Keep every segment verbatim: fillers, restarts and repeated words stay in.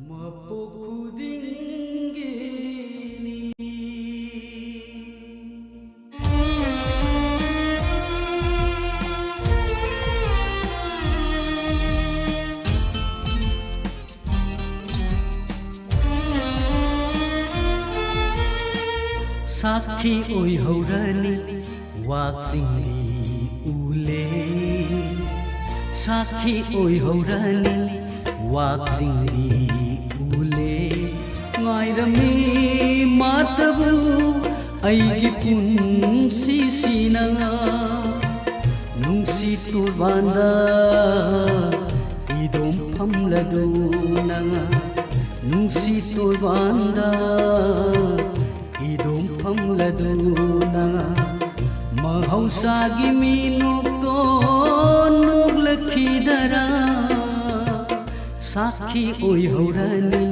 ꯃꯄꯣꯛ ꯈꯨꯗꯤꯡꯒꯤꯅꯤ꯫ ꯁꯥꯈꯤ ꯑꯣꯏꯍꯧꯔꯅꯤ ꯋꯥꯛꯆꯤꯡꯒꯤ ꯎꯂꯦ꯫ ꯁꯥꯈꯤ ꯑꯣꯏꯍꯧꯔꯅꯤ ꯋꯥꯛꯆꯤꯡꯒꯤ ꯎꯂꯦ꯫ ꯉꯥꯏꯔꯝꯃꯤ ꯃꯥꯇꯕꯨ ꯑꯩꯒꯤ ꯄꯨꯟꯁꯤꯁꯤꯅ꯫ ꯅꯨꯡꯁꯤꯠ ꯎꯔꯕꯥꯟꯗ ꯏꯗꯣꯝ ꯐꯝꯂꯗꯨꯅ, ꯅꯨꯡꯁꯤꯠ ꯎꯔꯕꯥꯟꯗ ꯏꯗꯣꯝ ꯐꯝꯂꯗꯨꯅ, ꯃꯍꯧꯁꯥꯒꯤ ꯃꯤꯅꯣꯛꯇꯣ ꯅꯣꯛꯂꯛꯈꯤꯗꯔꯥ? ꯁꯥꯈꯤ ꯑꯣꯏꯍꯧꯔꯅꯤ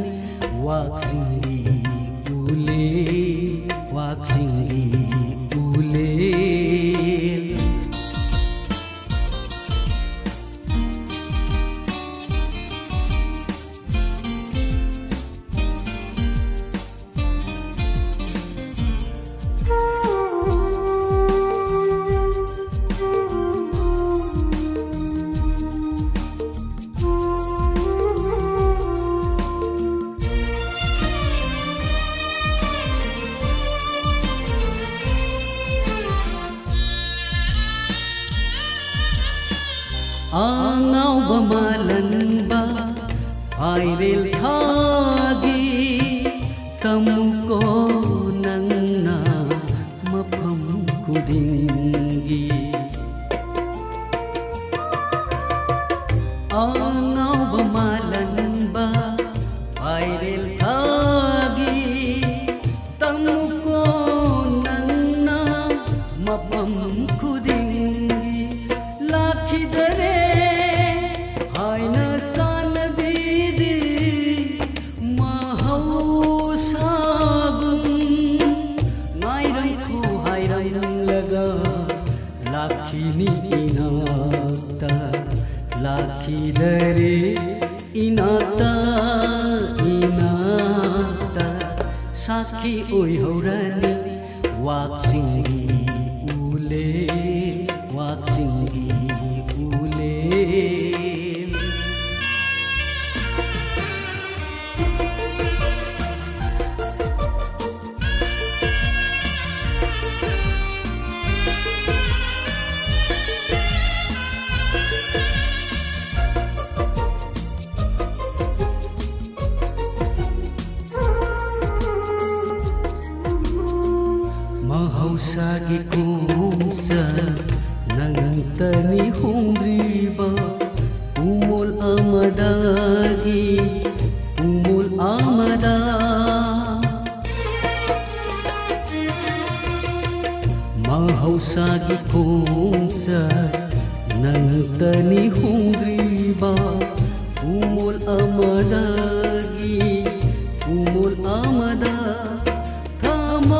ꯋꯥꯛꯆꯤꯡꯒꯤ ꯎꯂꯦ, ꯋꯥꯛꯆꯤꯡꯒꯤ ꯎꯂꯦ꯫ ꯑꯉꯥꯎꯕ ꯃꯥꯂꯪꯕ ꯐꯥꯏꯔꯦꯜ ꯊꯥꯒꯤ ꯇꯝꯃꯨꯀꯣ ꯅꯪꯅ ꯃꯐꯝ ꯈꯨꯗꯤꯡꯒꯤ꯫ ꯑꯉꯥꯎꯕ ꯃꯥꯂꯪꯕ ꯐꯥꯏꯔꯦꯜ ꯊꯥꯒꯤ ꯇꯝꯃꯨꯀꯣ ꯅꯪꯅ ꯃꯐꯝ ꯈꯨꯗꯤꯡꯒꯤ꯫ ꯂꯥꯛꯈꯤꯗꯔꯦ ꯍꯥꯏꯅ ꯁꯥꯟꯅꯕꯤꯗꯤ ꯃꯍꯧꯁꯥꯒꯨꯝ ꯉꯥꯏꯔꯝꯈꯣ ꯍꯥꯏꯔꯝꯂꯒ ꯂꯥꯛꯈꯤꯅꯤ ꯏꯅꯥꯛꯇ꯫ ꯂꯥꯛꯈꯤꯗꯔꯦ ꯏꯅꯥꯛꯇ ꯁꯥꯈꯤ ꯑꯣꯏꯍꯧꯔꯅꯤ ꯋꯥꯛꯆꯤꯡꯒꯤ ꯎꯂꯦ, ꯋꯥꯛꯆꯤꯡꯒꯤ ꯎꯂꯦ꯫ ꯃꯍꯧꯁꯥꯒꯤ ꯈꯣꯡꯆꯠ ꯅꯪꯇꯅꯤ ꯍꯣꯡꯗ꯭ꯔꯤꯕ ꯎꯃꯣꯜ ꯑꯃꯗꯒꯤ ꯎꯃꯣꯜ ꯑꯃꯗ꯫ ꯃꯍꯧꯁꯥꯒꯤ ꯈꯣꯡꯆꯠ ꯅꯪꯇꯅꯤ ꯍꯣꯡꯗ꯭ꯔꯤꯕ ꯎꯃꯣꯜ ꯑꯃꯗꯒꯤ ꯎꯃꯣꯜ ꯑꯃꯗ ꯊꯃꯣꯏ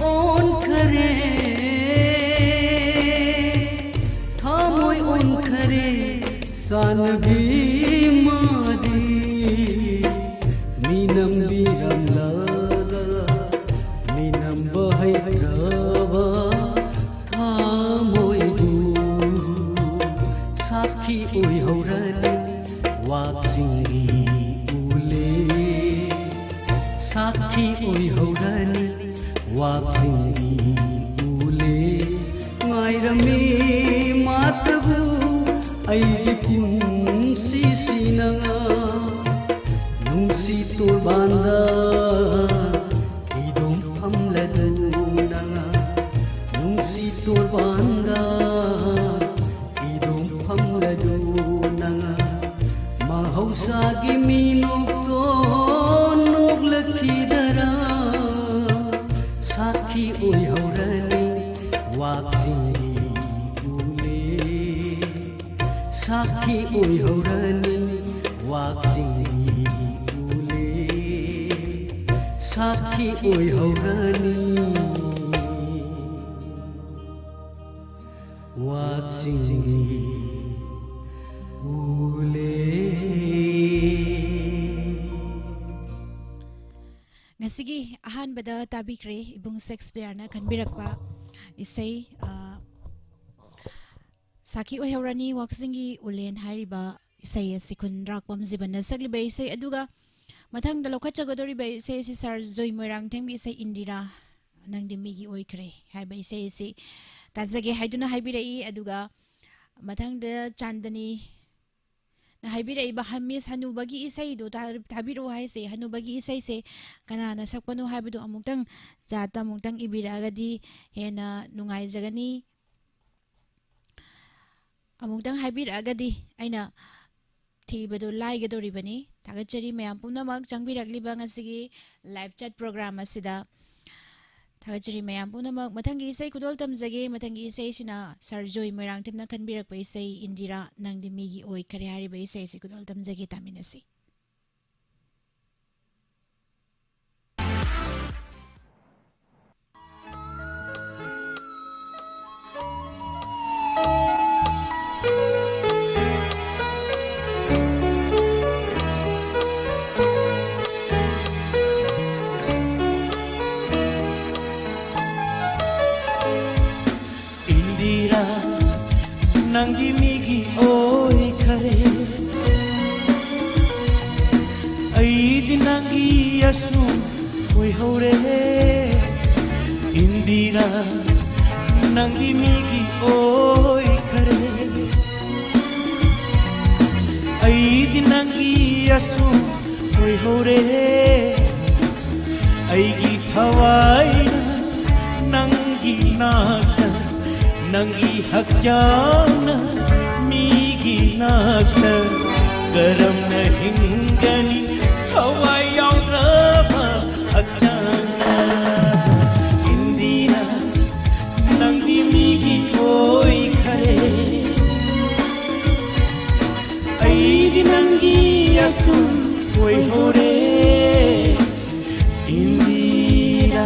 ꯑꯣꯟꯈꯔꯦ, ꯊꯃꯣꯏ ꯑꯣꯟꯈꯔꯦ ꯆꯥꯟꯅꯕꯤ ꯃꯥꯗꯤ꯫ ꯃꯤꯅꯝꯕꯤꯔꯝꯂꯒ ꯃꯤꯅꯝꯕ ꯍꯩꯇ꯭ꯔꯕ ꯊꯃꯣꯏꯕꯨ ꯁꯥꯈꯤ ꯑꯣꯏꯍꯧꯔꯅꯤ ꯋꯥꯛꯆꯤꯡꯒꯤ ꯎꯂꯦ꯫ ꯁꯥꯈꯤ ꯑꯣꯏꯍꯧꯔꯅꯤ ꯋꯥꯛꯆꯤꯡꯒꯤ ꯎꯂꯦ꯫ ꯉꯥꯏꯔꯝꯃꯤ ꯃꯥꯇꯕꯨ ꯑꯩꯒꯤ ꯄꯨꯟꯁꯤꯁꯤꯅ ꯅꯨꯡꯁꯤ ꯇꯣꯔꯕꯥꯟꯗ ꯏꯗꯨꯝ ꯐꯝꯂꯗꯨꯅ ꯅꯨꯡꯁꯤ ꯇꯣꯔꯕꯥꯟꯗ ꯏꯗꯨꯝ ꯐꯝꯂꯗꯨꯅ ꯃꯍꯧꯁꯥꯒꯤ ꯃꯤꯅꯣꯛꯇꯣ ꯅꯣꯛꯂꯛꯈꯤꯗꯔꯥ ꯁꯥꯈꯤ ꯑꯣꯏꯍꯧꯔꯅꯤ ꯋꯥꯛꯆꯤꯡꯒꯤ ꯎꯂꯦ꯫ ꯁꯥꯈꯤ ꯑꯣꯏꯍꯧꯔꯅꯤ ꯋꯥꯛꯆꯤꯡꯒꯤ ꯎꯂꯦ꯫ ꯁꯥꯈꯤ ꯑꯣꯏꯍꯧꯔꯅꯤ ꯋꯥꯛꯆꯤꯡꯒꯤ ꯎꯂꯦ꯫ ꯁꯤꯒꯤ ꯑꯍꯥꯟꯕꯗ ꯇꯥꯕꯤꯈ꯭ꯔꯦ ꯏꯕꯨꯡ ꯁꯦꯛꯁꯄꯤꯌꯔꯅ ꯈꯟꯕꯤꯔꯛꯄ ꯏꯁꯩ, ꯑ, ꯁꯥꯈꯤ ꯑꯣꯏꯍꯧꯔꯅꯤ ꯋꯥꯛꯆꯤꯡꯒꯤ ꯎꯂꯦꯟ ꯍꯥꯏꯔꯤꯕ ꯏꯁꯩ ꯑꯁꯤ ꯈꯨꯟꯗ꯭ꯔꯥꯛꯄꯝ ꯖꯤꯕꯟꯅ ꯁꯛꯂꯤꯕ ꯏꯁꯩ꯫ ꯑꯗꯨꯒ ꯃꯊꯪꯗ ꯂꯧꯈꯠꯆꯒꯗꯧꯔꯤꯕ ꯏꯁꯩ ꯑꯁꯤ ꯁꯥꯔ ꯖꯣꯏ ꯃꯣꯏꯔꯥꯡꯊꯦꯝꯒꯤ ꯏꯁꯩ ꯏꯟꯗꯤꯔꯥ ꯅꯪꯗꯤ ꯃꯤꯒꯤ ꯑꯣꯏꯈ꯭ꯔꯦ ꯍꯥꯏꯕ ꯏꯁꯩ ꯑꯁꯤ ꯇꯥꯖꯒꯦ ꯍꯥꯏꯗꯨꯅ ꯍꯥꯏꯕꯤꯔꯛꯏ꯫ ꯑꯗꯨꯒ ꯃꯊꯪꯗ ꯆꯥꯟꯗꯅꯤ ꯅ ꯍꯥꯏꯕꯤꯔꯛꯏꯕ ꯍ-, ꯃꯤꯁ ꯍꯅꯨꯕꯒꯤ ꯏꯁꯩꯗꯣ ꯇꯥ-, ꯇꯥꯕꯤꯔꯛꯑꯣ ꯍꯥꯏꯁꯦ꯫ ꯍꯅꯨꯕꯒꯤ ꯏꯁꯩꯁꯦ ꯀꯅꯥꯅ ꯁꯛꯄꯅꯣ ꯍꯥꯏꯕꯗꯣ ꯑꯃꯨꯛꯇꯪ ꯆꯥꯠꯇ ꯑꯃꯨꯛꯇꯪ ꯏꯕꯤꯔꯛꯑꯒꯗꯤ ꯍꯦꯟꯅ ꯅꯨꯡꯉꯥꯏꯖꯒꯅꯤ꯫ ꯑꯃꯨꯛꯇꯪ ꯍꯥꯏꯕꯤꯔꯛꯑꯒꯗꯤ ꯑꯩꯅ ꯊꯤꯕꯗꯣ ꯂꯥꯏꯒꯗꯧꯔꯤꯕꯅꯤ꯫ ꯊꯥꯒꯠꯆꯔꯤ ꯃꯌꯥꯝ ꯄꯨꯝꯅꯃꯛ ꯆꯪꯕꯤꯔꯛꯂꯤꯕ ꯉꯁꯤꯒꯤ live chat program ꯑꯁꯤꯗ꯫ ꯊꯥꯒꯠꯆꯔꯤ ꯃꯌꯥꯝ ꯄꯨꯝꯅꯃꯛ꯫ ꯃꯊꯪꯒꯤ ꯏꯁꯩ ꯈꯨꯗꯣꯜ ꯇꯝꯖꯒꯦ꯫ ꯃꯊꯪꯒꯤ ꯏꯁꯩꯁꯤꯅ ꯁꯥꯔ ꯖꯣꯏ ꯃꯣꯏꯔꯥꯡꯊꯦꯝꯅ ꯈꯟꯕꯤꯔꯛꯄ ꯏꯁꯩ ꯏꯟꯗꯤꯔꯥ ꯅꯪꯗꯤ ꯃꯤꯒꯤ ꯑꯣꯏꯈꯔꯦ ꯍꯥꯏꯔꯤꯕ ꯏꯁꯩ ꯑꯁꯤ ꯈꯨꯗꯣꯜ ꯇꯝꯖꯒꯦ꯫ ꯇꯥꯃꯤꯟꯅꯁꯤ꯫ ꯏꯟꯗꯤꯔꯥ, ꯅꯪꯒꯤ ꯃꯤꯒꯤ ꯑꯣꯏꯈꯔꯦ꯫ ꯑꯩꯗꯤ ꯅꯪꯒꯤ ꯑꯁꯨꯝ ꯑꯣꯏꯍꯧꯔꯦ꯫ ꯏꯟꯗꯤꯔꯥ, ꯅꯪꯒꯤ ꯃꯤꯒꯤ ꯑꯣꯏꯈꯔꯦ꯫ ꯑꯩꯗꯤ ꯅꯪꯒꯤ ꯑꯁꯨꯝ ꯑꯣꯏꯍꯧꯔꯦ꯫ ꯑꯩꯒꯤ ꯊꯋꯥꯏꯅ ꯅꯪꯒꯤ ꯅꯥꯛꯇ, ꯅꯪꯒꯤ ꯍꯛꯆꯥꯡꯅ ꯃꯤꯒꯤ ꯅꯥꯛꯇ꯫ ꯀꯔꯝꯅ ꯍꯤꯡꯒꯅꯤ ꯊꯋꯥꯏ ꯌꯥꯎꯗ꯭ꯔꯕ ꯍꯛꯆꯥꯡꯅ? ꯏꯟꯗꯤꯔꯥ, ꯅꯪꯗꯤ ꯃꯤꯒꯤ ꯑꯣꯏꯈꯔꯦ꯫ ꯑꯩꯗꯤ ꯅꯪꯒꯤ ꯑꯁꯨꯝ ꯑꯣꯏꯍꯧꯔꯦ, ꯏꯟꯗꯤꯔꯥ꯫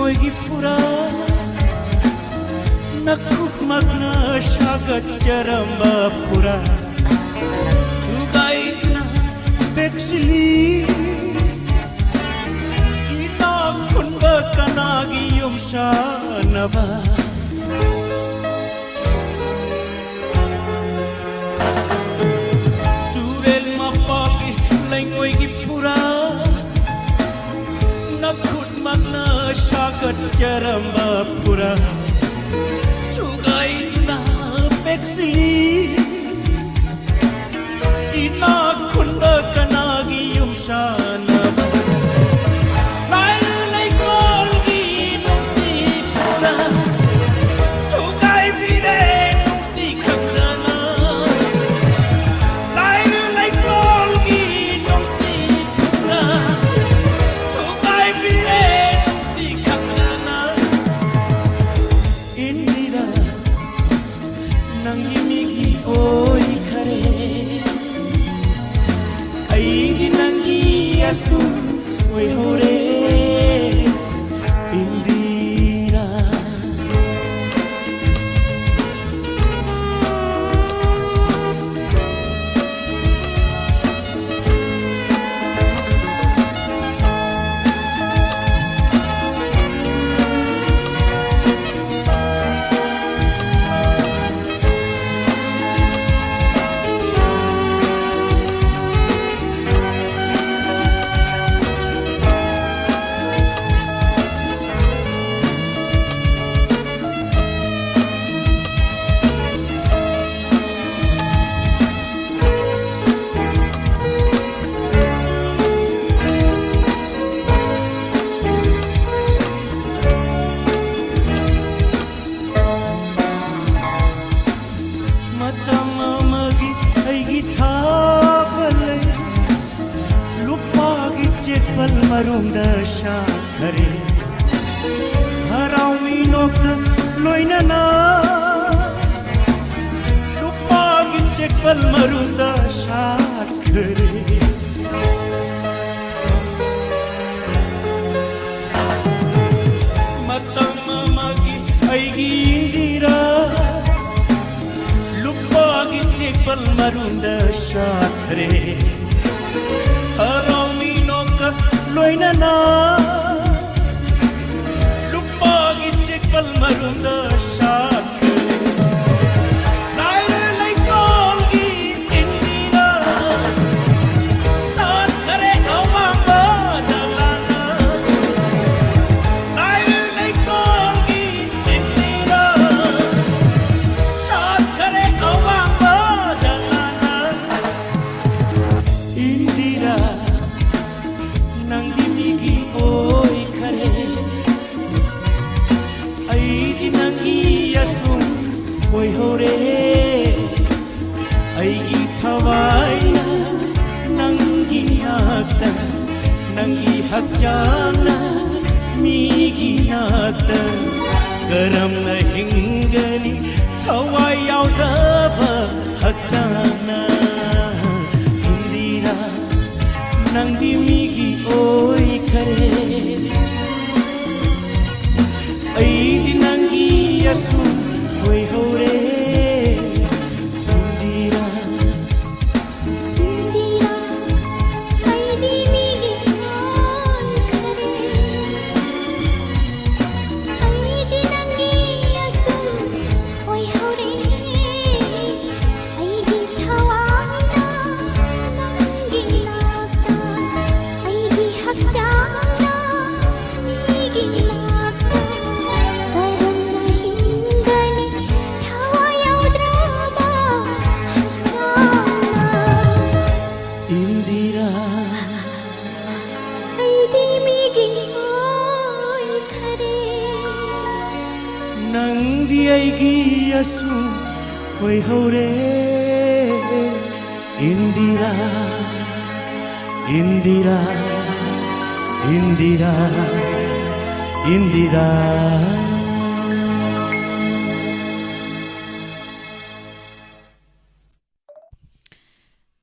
ꯑꯩꯒꯤ ꯐꯨꯔꯥ, ꯅꯈꯨꯠꯃꯛꯅ ꯁꯥꯒꯠꯆꯔꯝꯕ ꯐꯨꯔꯥ, ꯊꯨꯒꯥꯏꯗꯨꯅ ꯕꯦꯛꯁꯤꯜꯂꯤ꯫ ꯏꯅꯥꯛ ꯈꯨꯟꯕ ꯀꯅꯥꯒꯤ ꯌꯨꯝ ꯁꯥꯅꯕ? ꯇꯨꯔꯦꯜ ꯃꯄꯥꯜꯒꯤ ꯂꯩꯉꯣꯏꯒꯤ ꯐꯨꯔꯥ, ꯅꯈꯨꯠꯃꯛꯅ ꯁꯥꯒꯠꯆꯔꯝꯕ ꯐꯨꯔꯥ, ꯊꯨꯒꯥꯏꯗꯨꯅ ꯕꯦꯛꯁꯤꯜꯂꯤ꯫ ꯏꯅꯥꯛ ꯈꯨꯟꯕ ꯀꯅꯥꯒꯤ ꯌꯨꯝ ꯁꯥꯅꯕ? ꯂꯥꯏꯔ ꯂꯩꯀꯣꯜꯒꯤ ꯅꯨꯡꯁꯤ ꯐꯨꯔꯥ, ꯊꯨꯒꯥꯏꯕꯤꯔꯦ ꯅꯨꯡꯁꯤ ꯈꯪꯗꯅ꯫ ꯂꯥꯏꯔ ꯂꯩꯀꯣꯜꯒꯤ ꯅꯨꯡꯁꯤ ꯐꯨꯔꯥ, ꯊꯨꯒꯥꯏꯕꯤꯔꯦ ꯅꯨꯡꯁꯤ ꯈꯪꯗꯅ꯫ ꯏꯟꯗꯤꯔꯥ, ꯅꯪꯒꯤ ꯃꯤꯒꯤ ꯑꯣꯏꯈꯔꯦ꯫ ꯑꯩꯗꯤ ꯅꯪꯒꯤ ꯑꯁꯨꯝ ꯑꯣꯏꯍꯧꯔꯦ, ꯏꯟꯗꯤꯔꯥ꯫ ꯃꯇꯝ ꯑꯃꯒꯤ ꯑꯩꯒꯤ ꯊꯥꯕ ꯂꯩ, ꯂꯨꯄꯥꯒꯤ ꯆꯦꯛꯄꯜ ꯃꯔꯨꯝꯗ ꯁꯥꯈꯔꯦ꯫ ꯍꯔꯥꯎ ꯃꯤꯅꯣꯛꯇ ꯂꯣꯏꯅꯅ ꯂꯨꯄꯥꯒꯤ ꯆꯦꯛꯄꯜ ꯃꯔꯨꯝꯗ ꯁꯥꯈꯔꯦ꯫ ꯃꯔꯨꯝꯗ ꯁꯥꯠꯈ꯭ꯔꯦ꯫ ꯍꯔꯥꯎ ꯃꯤꯅꯣꯛꯀ ꯂꯣꯏꯅꯅ ꯂꯨꯄꯥꯒꯤ ꯆꯦꯛꯄꯜ ꯃꯔꯨꯝꯗ ꯁꯥꯠꯈ꯭ꯔꯦ꯫ ꯂꯥꯏꯔ ꯂꯩꯀꯣꯜꯒꯤ ꯏꯟꯗꯤꯔꯥ ꯁꯥꯠꯈ꯭ꯔꯦ ꯑꯋꯥꯡꯕ ꯗꯂꯥꯅ꯫ ꯂꯥꯏꯔ ꯂꯩꯀꯣꯜꯒꯤ ꯏꯟꯗꯤꯔꯥ ꯁꯥꯠꯈ꯭ꯔꯦ ꯑꯋꯥꯡꯕ ꯗꯂꯥꯅ꯫ ꯏꯟꯗꯤꯔꯥ, ꯅꯪꯗꯤ ꯃꯤꯒꯤ ꯑꯣꯏꯈ꯭ꯔꯦ꯫ ꯑꯩꯗꯤ ꯅꯪꯒꯤ ꯑꯁꯨꯝ ꯑꯣꯏꯍꯧꯔꯦ꯫ ꯑꯩꯒꯤ ꯊꯋꯥꯏꯅ ꯅꯪꯒꯤ ꯅꯥꯛꯇ, ꯅꯪꯒꯤ ꯍꯛꯆꯥꯡꯅ ꯃꯤꯒꯤ ꯅꯥꯛꯇ꯫ ꯀꯔꯝꯅ ꯍꯤꯡꯒꯅꯤ ꯊꯋꯥꯏ ꯌꯥꯎꯗ꯭ꯔꯕ ꯍꯛꯆꯥꯡꯅ? ꯏꯟꯗꯤꯔꯥ, ꯅꯪꯗꯤ ꯃꯤꯒꯤ ꯑꯣꯏꯈ꯭ꯔꯦ꯫ ꯑꯩꯗꯤ ꯅꯪꯒꯤ ꯑꯁꯨꯝ ꯑꯣꯏꯍꯧꯔꯦ꯫ ꯏꯟꯗꯤꯔꯥ, ꯏꯟꯗꯤꯔꯥ, ꯑꯩꯗꯤ ꯃꯤꯒꯤ ꯑꯣꯏꯈ꯭ꯔꯦ꯫ ꯑꯩꯗꯤ ꯅꯪꯒꯤ ꯑꯁꯨꯝ ꯑꯣꯏꯍꯧꯔꯦ꯫ ꯑꯩꯒꯤ ꯊꯋꯥꯏꯅ ꯅꯪꯒꯤ ꯅꯥꯛꯇ, ꯑꯩꯒꯤ ꯍꯛꯆꯥꯡꯅ ꯃꯤꯒꯤ ꯅꯥꯛꯇ꯫ ꯀꯔꯝꯅ ꯍꯤꯡꯒꯅꯤ ꯊꯋꯥꯏ ꯌꯥꯎꯗ꯭ꯔꯕ ꯍꯛꯆꯥꯡꯅ? ꯏꯟꯗꯤꯔꯥ, ꯑꯩꯗꯤ ꯃꯤꯒꯤ ꯑꯣꯏꯈ꯭ꯔꯦ꯫ ꯅꯪꯗꯤ ꯑꯩꯒꯤ ꯑꯁꯨꯝ ꯑꯣꯏꯍꯧꯔꯦ꯫ ꯏꯟꯗꯤꯔꯥ, ꯏꯟꯗꯤꯔꯥ, ꯏꯟꯗꯤꯔꯥ, ꯏꯟꯗꯤꯔꯥ꯫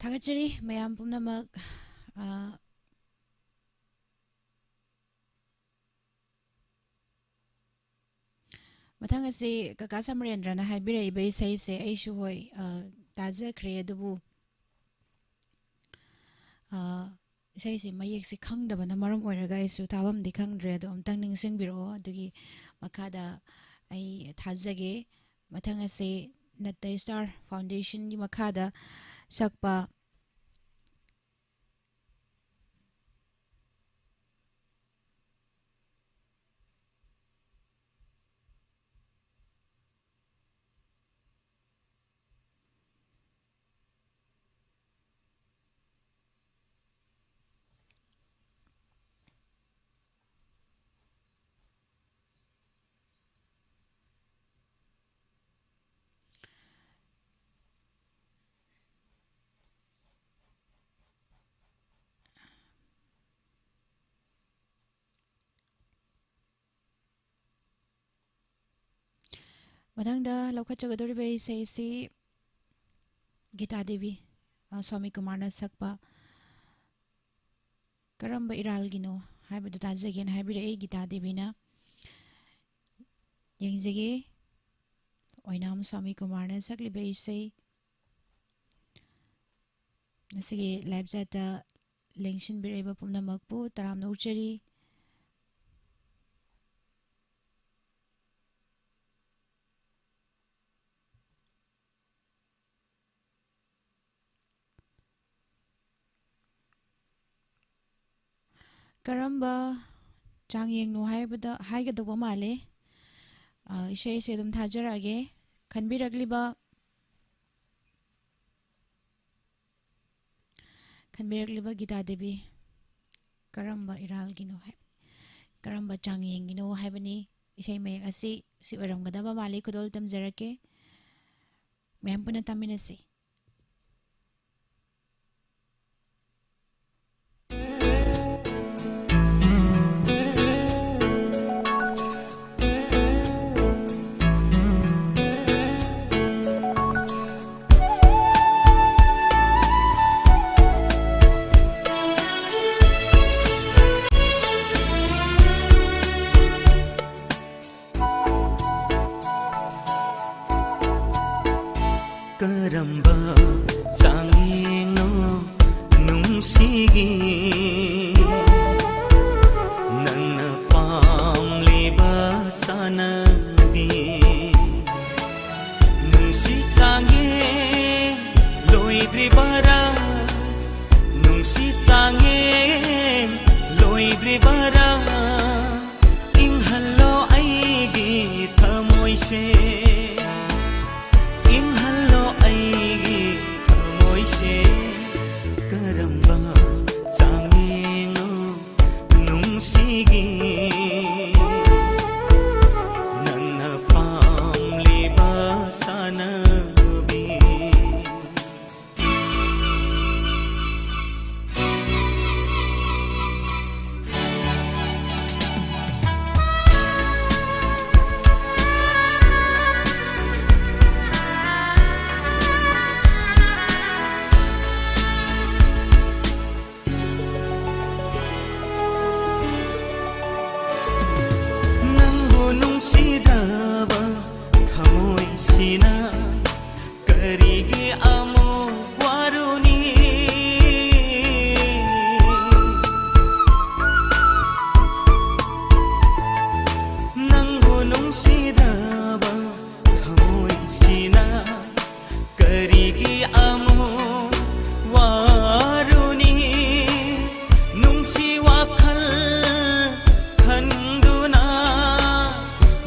ꯊꯥꯒꯠꯆꯔꯤ ꯃꯌꯥꯝ ꯄꯨꯝꯅꯃꯛ꯫ ꯑ, ꯃꯊꯪ ꯑꯁꯤ ꯀꯀꯥ ꯁꯃꯔꯦꯟꯗ꯭ꯔꯅ ꯍꯥꯏꯕꯤꯔꯛꯏꯕ ꯏꯁꯩꯁꯦ ꯑꯩꯁꯨ, ꯍꯣꯏ, ꯑ, ꯇꯥꯖꯈ꯭ꯔꯦ꯫ ꯑꯗꯨꯕꯨ, ꯑ, ꯏꯁꯩꯁꯦ ꯃꯌꯦꯛꯁꯦ ꯈꯪꯗꯕꯅ ꯃꯔꯝ ꯑꯣꯏꯔꯒ ꯑꯩꯁꯨ ꯊꯥꯐꯝꯗꯤ ꯈꯪꯗ꯭ꯔꯦ꯫ ꯑꯗꯣ ꯑꯝꯇꯪ ꯅꯤꯡꯁꯤꯡꯕꯤꯔꯛꯑꯣ꯫ ꯑꯗꯨꯒꯤ ꯃꯈꯥꯗ ꯑꯩ ꯊꯥꯖꯒꯦ꯫ ꯃꯊꯪ ꯑꯁꯦ ꯅꯠꯇ ꯁ꯭ꯇꯥꯔ ꯐꯥꯎꯟꯗꯦꯁꯟꯒꯤ ꯃꯈꯥꯗ ꯁꯛꯄ ꯃꯊꯪꯗ ꯂꯧꯈꯠꯆꯒꯗꯧꯔꯤꯕ ꯏꯁꯩꯁꯤ ꯒꯤꯇꯥ ꯗꯦꯕꯤ, ꯑ, ꯁ꯭ꯋꯥꯃꯤ ꯀꯨꯃꯥꯔꯅ ꯁꯛꯄ ꯀꯔꯝꯕ ꯏꯔꯥꯜꯒꯤꯅꯣ ꯍꯥꯏꯕꯗꯨ ꯇꯥꯖꯒꯦꯅ ꯍꯥꯏꯕꯤꯔꯛꯏ ꯒꯤꯇꯥ ꯗꯦꯕꯤꯅ꯫ ꯌꯦꯡꯖꯒꯦ, ꯑꯣꯏꯅꯥꯝ ꯁ꯭ꯋꯥꯃꯤ ꯀꯨꯃꯥꯔꯅ ꯁꯛꯂꯤꯕ ꯏꯁꯩ꯫ ꯉꯁꯤꯒꯤ ꯂꯥꯏꯚ ꯆꯦꯠꯇ ꯂꯦꯡꯁꯤꯟꯕꯤꯔꯛꯏꯕ ꯄꯨꯝꯅꯃꯛꯄꯨ ꯇꯔꯥꯝꯅ ꯑꯣꯛꯆꯔꯤ꯫ ꯀꯔꯝꯕ ꯆꯥꯡꯌꯦꯡꯅꯣ ꯍꯥꯏꯕꯗ ꯍꯥꯏꯒꯗꯧꯕ ꯃꯥꯜꯂꯦ꯫ ꯑ, ꯏꯁꯩꯁꯦ ꯑꯗꯨꯝ ꯊꯥꯖꯔꯛꯑꯒꯦ꯫ ꯈꯟꯕꯤꯔꯛꯂꯤꯕ, ꯈꯟꯕꯤꯔꯛꯂꯤꯕ ꯒꯤꯇꯥ ꯗꯦꯕꯤ, ꯀꯔꯝꯕ ꯏꯔꯥꯜꯒꯤꯅꯣ ꯍꯥꯏ-, ꯀꯔꯝꯕ ꯆꯥꯡꯌꯦꯡꯒꯤꯅꯣ ꯍꯥꯏꯕꯅꯤ꯫ ꯏꯁꯩ ꯃꯌꯦꯛ ꯑꯁꯤ ꯁꯤ ꯑꯣꯏꯔꯝꯒꯗꯕ ꯃꯥꯜꯂꯤ꯫ ꯈꯨꯗꯣꯜ ꯇꯝꯖꯔꯛꯀꯦ꯫ ꯃꯌꯥꯝ ꯄꯨꯟꯅ ꯇꯥꯃꯤꯟꯅꯁꯤ꯫ ꯀꯔꯝꯕ ꯅꯨꯡꯁꯤꯗꯕ ꯊꯃꯣꯏꯁꯤꯅ ꯀꯔꯤꯒꯤ ꯑꯃꯨꯛ ꯋꯥꯔꯨꯅꯤ? ꯅꯪꯕꯨ ꯅꯨꯡꯁꯤꯗꯕ ꯊꯃꯣꯏꯁꯤꯅ ꯀꯔꯤꯒꯤ ꯑꯃꯨꯛ ꯋꯥꯔꯨꯅꯤ? ꯅꯨꯡꯁꯤ ꯋꯥꯈꯜ ꯈꯟꯗꯨꯅ,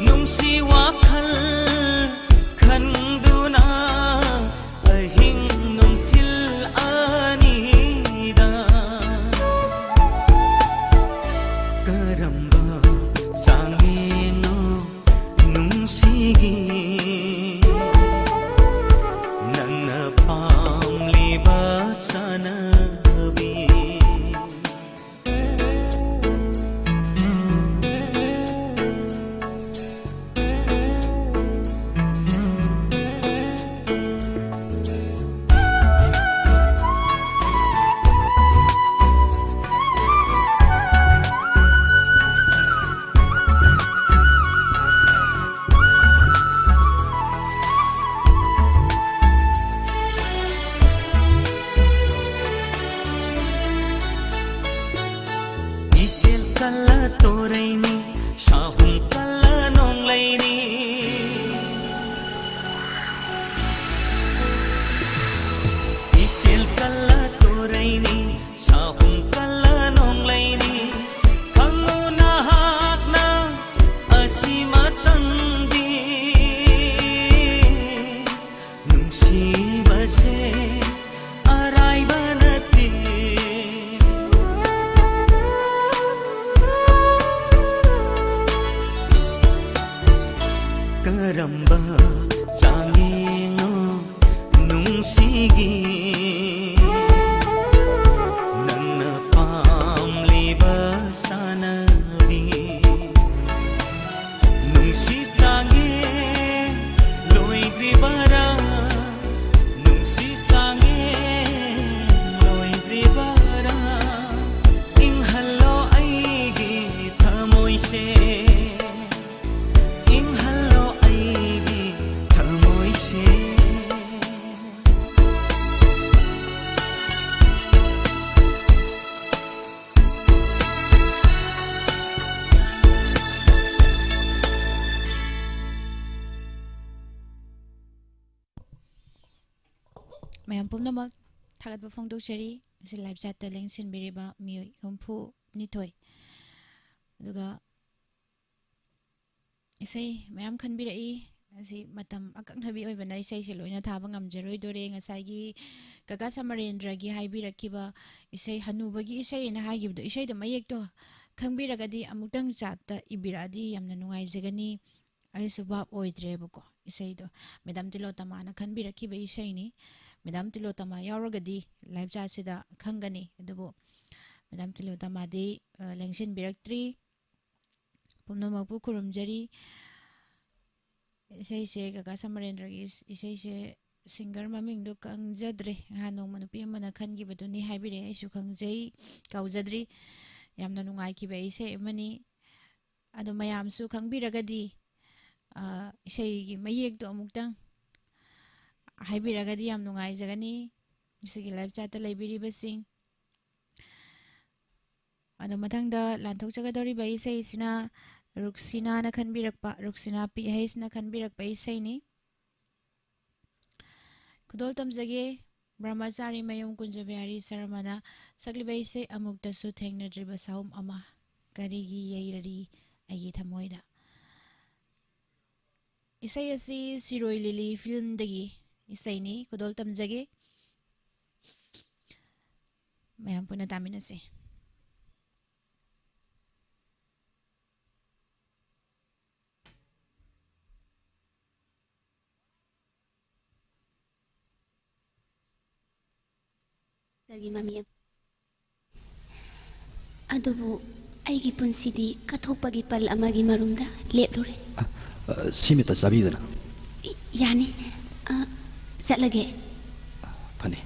ꯅꯨꯡꯁꯤ ꯋꯥꯈꯜ ꯈꯟꯗꯨꯅ ꯑꯍꯤꯡ ꯅꯨꯡꯊꯤꯜ ꯑꯅꯤꯗ ꯀꯔꯝꯕ ꯆꯥꯡꯌꯦꯡꯅꯣ ꯅꯨꯡꯁꯤꯒꯤ ꯅꯪꯅ ꯄꯥꯝꯂꯤꯕ ꯆꯥꯅꯕꯤ? ꯏꯆꯦꯜ ꯀꯜꯂ ꯇꯣꯔꯩꯅꯤ, ꯁꯥꯍꯨꯝ ꯀꯜꯂ ꯅꯣꯡꯂꯩꯅꯤ꯫ ꯏꯆꯦꯜ ꯀꯜꯂ ꯇꯣꯔꯩꯅꯤ, ꯁꯥꯍꯨꯝ ꯀꯜꯂ ꯅꯣꯡꯂꯩꯅꯤ꯫ ꯈꯪꯉꯨ ꯅꯍꯥꯛꯅ ꯑꯁꯤꯃꯇꯪꯗꯤ, ꯅꯨꯡꯁꯤꯕꯁꯦ ꯑꯔꯥꯏꯕ ꯅꯠꯇꯦ꯫ ꯀꯔꯝꯕ ꯆꯥꯡꯌꯦꯡꯅꯣ ꯅꯨꯡꯁꯤꯒꯤ ꯅꯪꯅ ꯄꯥꯝꯂꯤꯕ ꯆꯥꯅꯕꯤ? ꯅꯨꯡꯁꯤ ꯆꯥꯡꯌꯦꯡ ꯂꯣꯏꯗ꯭ꯔꯤꯕꯔꯥ? ꯅꯨꯡꯁꯤ ꯆꯥꯡꯌꯦꯡ ꯂꯣꯏꯗ꯭ꯔꯤꯕꯔꯥ? ꯏꯪꯍꯜꯂꯣ ꯑꯩꯒꯤ ꯊꯃꯣꯏꯁꯦ꯫ ꯃꯌꯥꯝ ꯄꯨꯝꯅꯃꯛ ꯊꯥꯒꯠꯄ ꯐꯣꯡꯗꯣꯛꯆꯔꯤ꯫ ꯉꯁꯤ live chat ꯇ ꯂꯦꯡꯁꯤꯟꯕꯤꯔꯤꯕ ꯃꯤꯑꯣꯏ ꯍꯨꯝꯐꯨ ꯅꯤꯊꯣꯏ꯫ ꯑꯗꯨꯒ ꯏꯁꯩ ꯃꯌꯥꯝ ꯈꯟꯕꯤꯔꯛꯏ꯫ ꯑꯁꯤ ꯃꯇꯝ ꯑꯀꯛꯅꯕꯤ ꯑꯣꯏꯕꯅ ꯏꯁꯩꯁꯦ ꯂꯣꯏꯅ ꯊꯥꯕ ꯉꯝꯖꯔꯣꯏꯗꯣꯔꯦ꯫ ꯉꯁꯥꯏꯒꯤ ꯀꯀꯥ ꯁꯃꯔꯦꯟꯗ꯭ꯔꯒꯤ ꯍꯥꯏꯕꯤꯔꯛꯈꯤꯕ ꯏꯁꯩ, ꯍꯅꯨꯕꯒꯤ ꯏꯁꯩ ꯑꯅ ꯍꯥꯏꯈꯤꯕꯗꯣ, ꯏꯁꯩꯗꯣ ꯃꯌꯦꯛꯇꯣ ꯈꯪꯕꯤꯔꯒꯗꯤ ꯑꯃꯨꯛꯇꯪ chat ꯇ ꯏꯕꯤꯔꯛꯑꯗꯤ ꯌꯥꯝꯅ ꯅꯨꯡꯉꯥꯏꯖꯒꯅꯤ꯫ ꯑꯩꯁꯨ ꯚꯥꯞ ꯑꯣꯏꯗ꯭ꯔꯦꯕꯀꯣ ꯏꯁꯩꯗꯣ꯫ ꯃꯦꯗꯥꯝ ꯇꯤꯂꯣꯇꯃꯥꯅ ꯈꯟꯕꯤꯔꯛꯈꯤꯕ ꯏꯁꯩꯅꯤ꯫ ꯃꯦꯗꯥꯝ ꯇꯤꯂꯣꯇꯃꯥ ꯌꯥꯎꯔꯒꯗꯤ live chat ꯁꯤꯗ ꯈꯪꯒꯅꯤ꯫ ꯑꯗꯨꯕꯨ ꯃꯦꯗꯥꯝ ꯇꯤꯂꯣꯇꯃꯥꯗꯤ, ꯑ, ꯂꯦꯡꯁꯤꯟꯕꯤꯔꯛꯇ꯭ꯔꯤ꯫ ꯄꯨꯝꯅꯃꯛꯄꯨ ꯈꯨꯔꯨꯝꯖꯔꯤ꯫ ꯏꯁꯩꯁꯦ, ꯀꯀꯥ ꯁꯃꯔꯦꯟꯗ꯭ꯔꯒꯤ ꯏꯁ-, ꯏꯁꯩꯁꯦ, singer ꯃꯃꯤꯡꯗꯣ ꯈꯪꯖꯗ꯭ꯔꯦ꯫ ꯅꯍꯥꯟ ꯅꯣꯡꯃ ꯅꯨꯄꯤ ꯑꯃꯅ ꯈꯟꯈꯤꯕꯗꯨꯅꯤ ꯍꯥꯏꯕꯤꯔꯛꯑꯦ, ꯑꯩꯁꯨ ꯈꯪꯖꯩ, ꯀꯥꯎꯖꯗ꯭ꯔꯤ꯫ ꯌꯥꯝꯅ ꯅꯨꯡꯉꯥꯏꯈꯤꯕ ꯏꯁꯩ ꯑꯃꯅꯤ꯫ ꯑꯗꯣ ꯃꯌꯥꯝꯁꯨ ꯈꯪꯕꯤꯔꯒꯗꯤ, ꯑ, ꯏꯁꯩꯒꯤ ꯃꯌꯦꯛꯇꯣ ꯑꯃꯨꯛꯇꯪ ꯍꯥꯏꯕꯤꯔꯒꯗꯤ ꯌꯥꯝ ꯅꯨꯡꯉꯥꯏꯖꯒꯅꯤ꯫ ꯉꯁꯤꯒꯤ live chat ꯇ ꯂꯩꯕꯤꯔꯤꯕꯁꯤꯡ꯫ ꯑꯗꯣ ꯃꯊꯪꯗ ꯂꯥꯟꯊꯣꯛꯆꯒꯗꯧꯔꯤꯕ ꯏꯁꯩꯁꯤꯅ ꯔꯨꯛꯁꯤꯅꯥꯅ ꯈꯟꯕꯤꯔꯛꯄ, ꯔꯨꯛꯁꯤꯅꯥ ꯄꯤ ꯍꯩꯁꯅ ꯈꯟꯕꯤꯔꯛꯄ ꯏꯁꯩꯅꯤ꯫ ꯈꯨꯗꯣꯜ ꯇꯝꯖꯒꯦ, ꯕ꯭ꯔꯍ꯭ꯃꯆꯥꯔꯤ ꯃꯌꯨꯝ ꯀꯨꯟꯖꯕꯤꯍꯥꯔꯤ ꯁꯔꯃꯅ ꯁꯛꯂꯤꯕ ꯏꯁꯩ ꯑꯃꯨꯛꯇꯁꯨ ꯊꯦꯡꯅꯗ꯭ꯔꯤꯕ ꯁꯥꯍꯨꯝ ꯑꯃ, ꯀꯔꯤꯒꯤ ꯌꯩꯔꯔꯤ ꯑꯩꯒꯤ ꯊꯃꯣꯏꯗ꯫ ꯏꯁꯩ ꯑꯁꯤ ꯁꯤꯔꯣꯏ ꯂꯤꯂꯤ film ꯗꯒꯤ ꯏꯁꯩꯅꯤ꯫ ꯈꯨꯗꯣꯜ ꯇꯝꯖꯒꯦ꯫ ꯃꯌꯥꯝ ꯄꯨꯟꯅ ꯇꯥꯃꯤꯟꯅꯁꯤ꯫ ꯗꯒꯤ ꯃꯃꯤ ꯑꯃ꯫ ꯑꯗꯨꯕꯨ ꯑꯩꯒꯤ ꯄꯨꯟꯁꯤꯗꯤ ꯀꯠꯊꯣꯛꯄꯒꯤ ꯄꯜ ꯑꯃꯒꯤ ꯃꯔꯨꯝꯗ ꯂꯦꯞꯂꯨꯔꯦ꯫ ꯑ, ꯑ, ꯁꯤꯃꯇ ꯆꯥꯕꯤꯗꯅ꯫ ꯏ-, ꯌꯥꯅꯤ꯫ ꯑ, ꯆꯠꯂꯒꯦ꯫ ꯐꯅꯤ꯫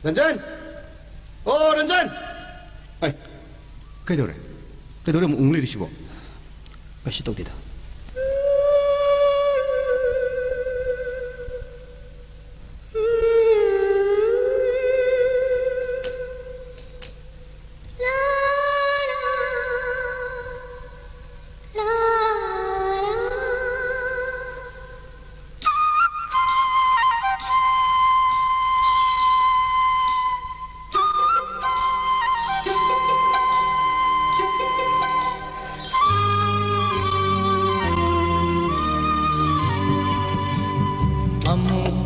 ꯔꯟꯖꯟ! ꯑꯣ, ꯔꯟꯖꯟ! ꯑꯩ, ꯀꯩꯗꯧꯔꯦ? ꯀꯩꯗꯧꯔꯦ ꯑꯃꯨꯛ ꯎꯪ ꯂꯩꯔꯤꯁꯤꯕꯣ? ꯀꯩꯁꯨ ꯇꯧꯗꯦꯗ꯫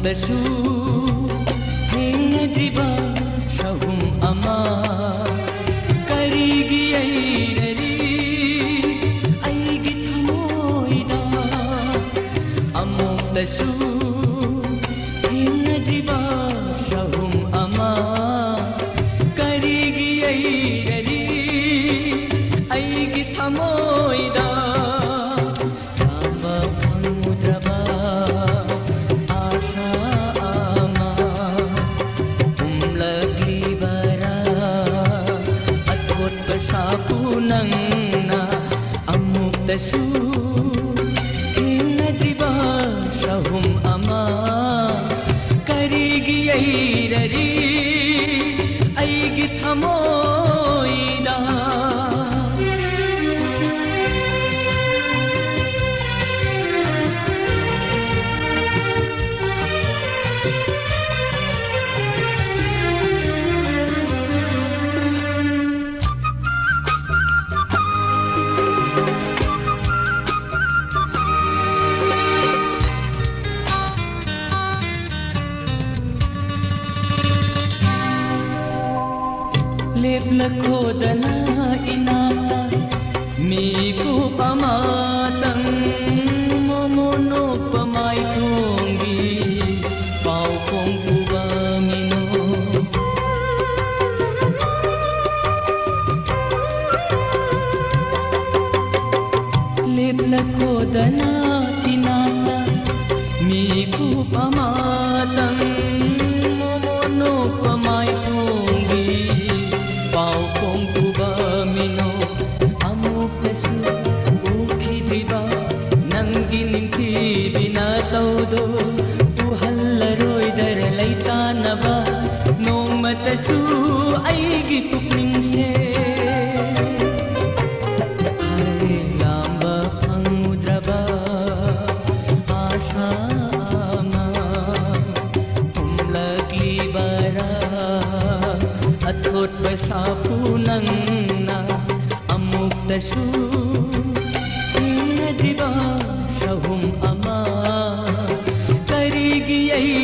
ꯇꯁꯨ ꯊꯦꯡꯅꯗ꯭ꯔꯤꯕ ꯁꯍꯨꯝ ꯑꯃ ꯀꯔꯤꯒꯤ ꯌꯩꯔꯔꯤ ꯑꯩꯒꯤ ꯊꯃꯣꯏꯗ? ꯑꯃꯨꯛꯇꯁꯨ ꯊꯦꯡꯅꯗ꯭ꯔꯤꯕ ꯁꯍꯨꯝ ꯑꯃ ꯀꯔꯤꯒꯤ ꯌꯩꯔꯔꯤ ꯑꯩꯒꯤ ꯊꯃꯣꯏꯗ? ꯂꯥꯝꯕ ꯐꯪꯉꯨꯗ꯭ꯔꯕ ꯑꯥꯁꯥ ꯑꯃ ꯍꯨꯝꯂꯛꯂꯤꯕꯔꯥ? ꯑꯊꯣꯠꯄ ꯁꯥꯐꯨ ꯅꯪꯅ ꯑꯃꯨꯛꯇꯁꯨ ꯊꯦꯡꯅꯗ꯭ꯔꯤꯕ ꯁꯍꯨꯝ ꯑꯃ ꯀꯔꯤꯒꯤ ꯌꯩꯔꯔꯤ ꯑꯩꯒꯤ ꯊꯃꯣꯏꯗ? ꯂꯦꯞꯂꯈꯣꯗꯅ ꯏꯅꯥꯛꯇ ꯃꯤꯀꯨꯞ ꯑꯃꯇꯪ, ꯃꯣꯃꯣ ꯅꯣꯛꯄ ꯃꯥꯏꯊꯣꯡꯒꯤ ꯄꯥꯎꯈꯣꯡ ꯄꯨꯕ ꯃꯤꯅꯣ꯫ ꯂꯦꯞꯂꯈꯣꯗꯅ ꯏꯅꯥꯛꯇ ꯃꯤꯀꯨꯞ ꯑꯃꯇꯪ, ꯃꯣꯃꯣ ꯅꯣꯛꯄ ꯃꯥꯏꯊꯣꯡꯒꯤ ꯄꯥꯎꯈꯣꯡ ꯄꯨꯕ ꯃꯤꯅꯣ꯫ ꯑꯃꯨꯛꯇꯁꯨ ꯎꯈꯤꯗ꯭ꯔꯤꯕ ꯅꯪꯒꯤ ꯅꯤꯡꯊꯤꯕꯤ ꯅꯇꯧꯗꯣ ꯎꯍꯜꯂꯔꯣꯏꯗꯔ ꯂꯩꯇꯥꯅꯕ ꯅꯣꯡꯃꯇꯁꯨ ꯑꯩꯒꯤ ꯄꯨꯛꯅꯤꯡꯁꯦ꯫ ꯍꯥꯏ ꯂꯥꯝꯕ ꯐꯪꯉꯨꯗ꯭ꯔꯕ ꯑꯥꯁꯥ ꯑꯃ ꯍꯨꯝꯂꯛꯂꯤꯕꯔꯥ? ꯑꯊꯣꯠꯄ ꯁꯥꯐꯨ ꯅꯪꯅ ꯑꯃꯨꯛꯇꯁꯨ ꯊꯦꯡꯅꯗ꯭ꯔꯤꯕ ꯁꯍꯨꯝ ꯑꯃ ꯀꯔꯤꯒꯤ ꯑꯩ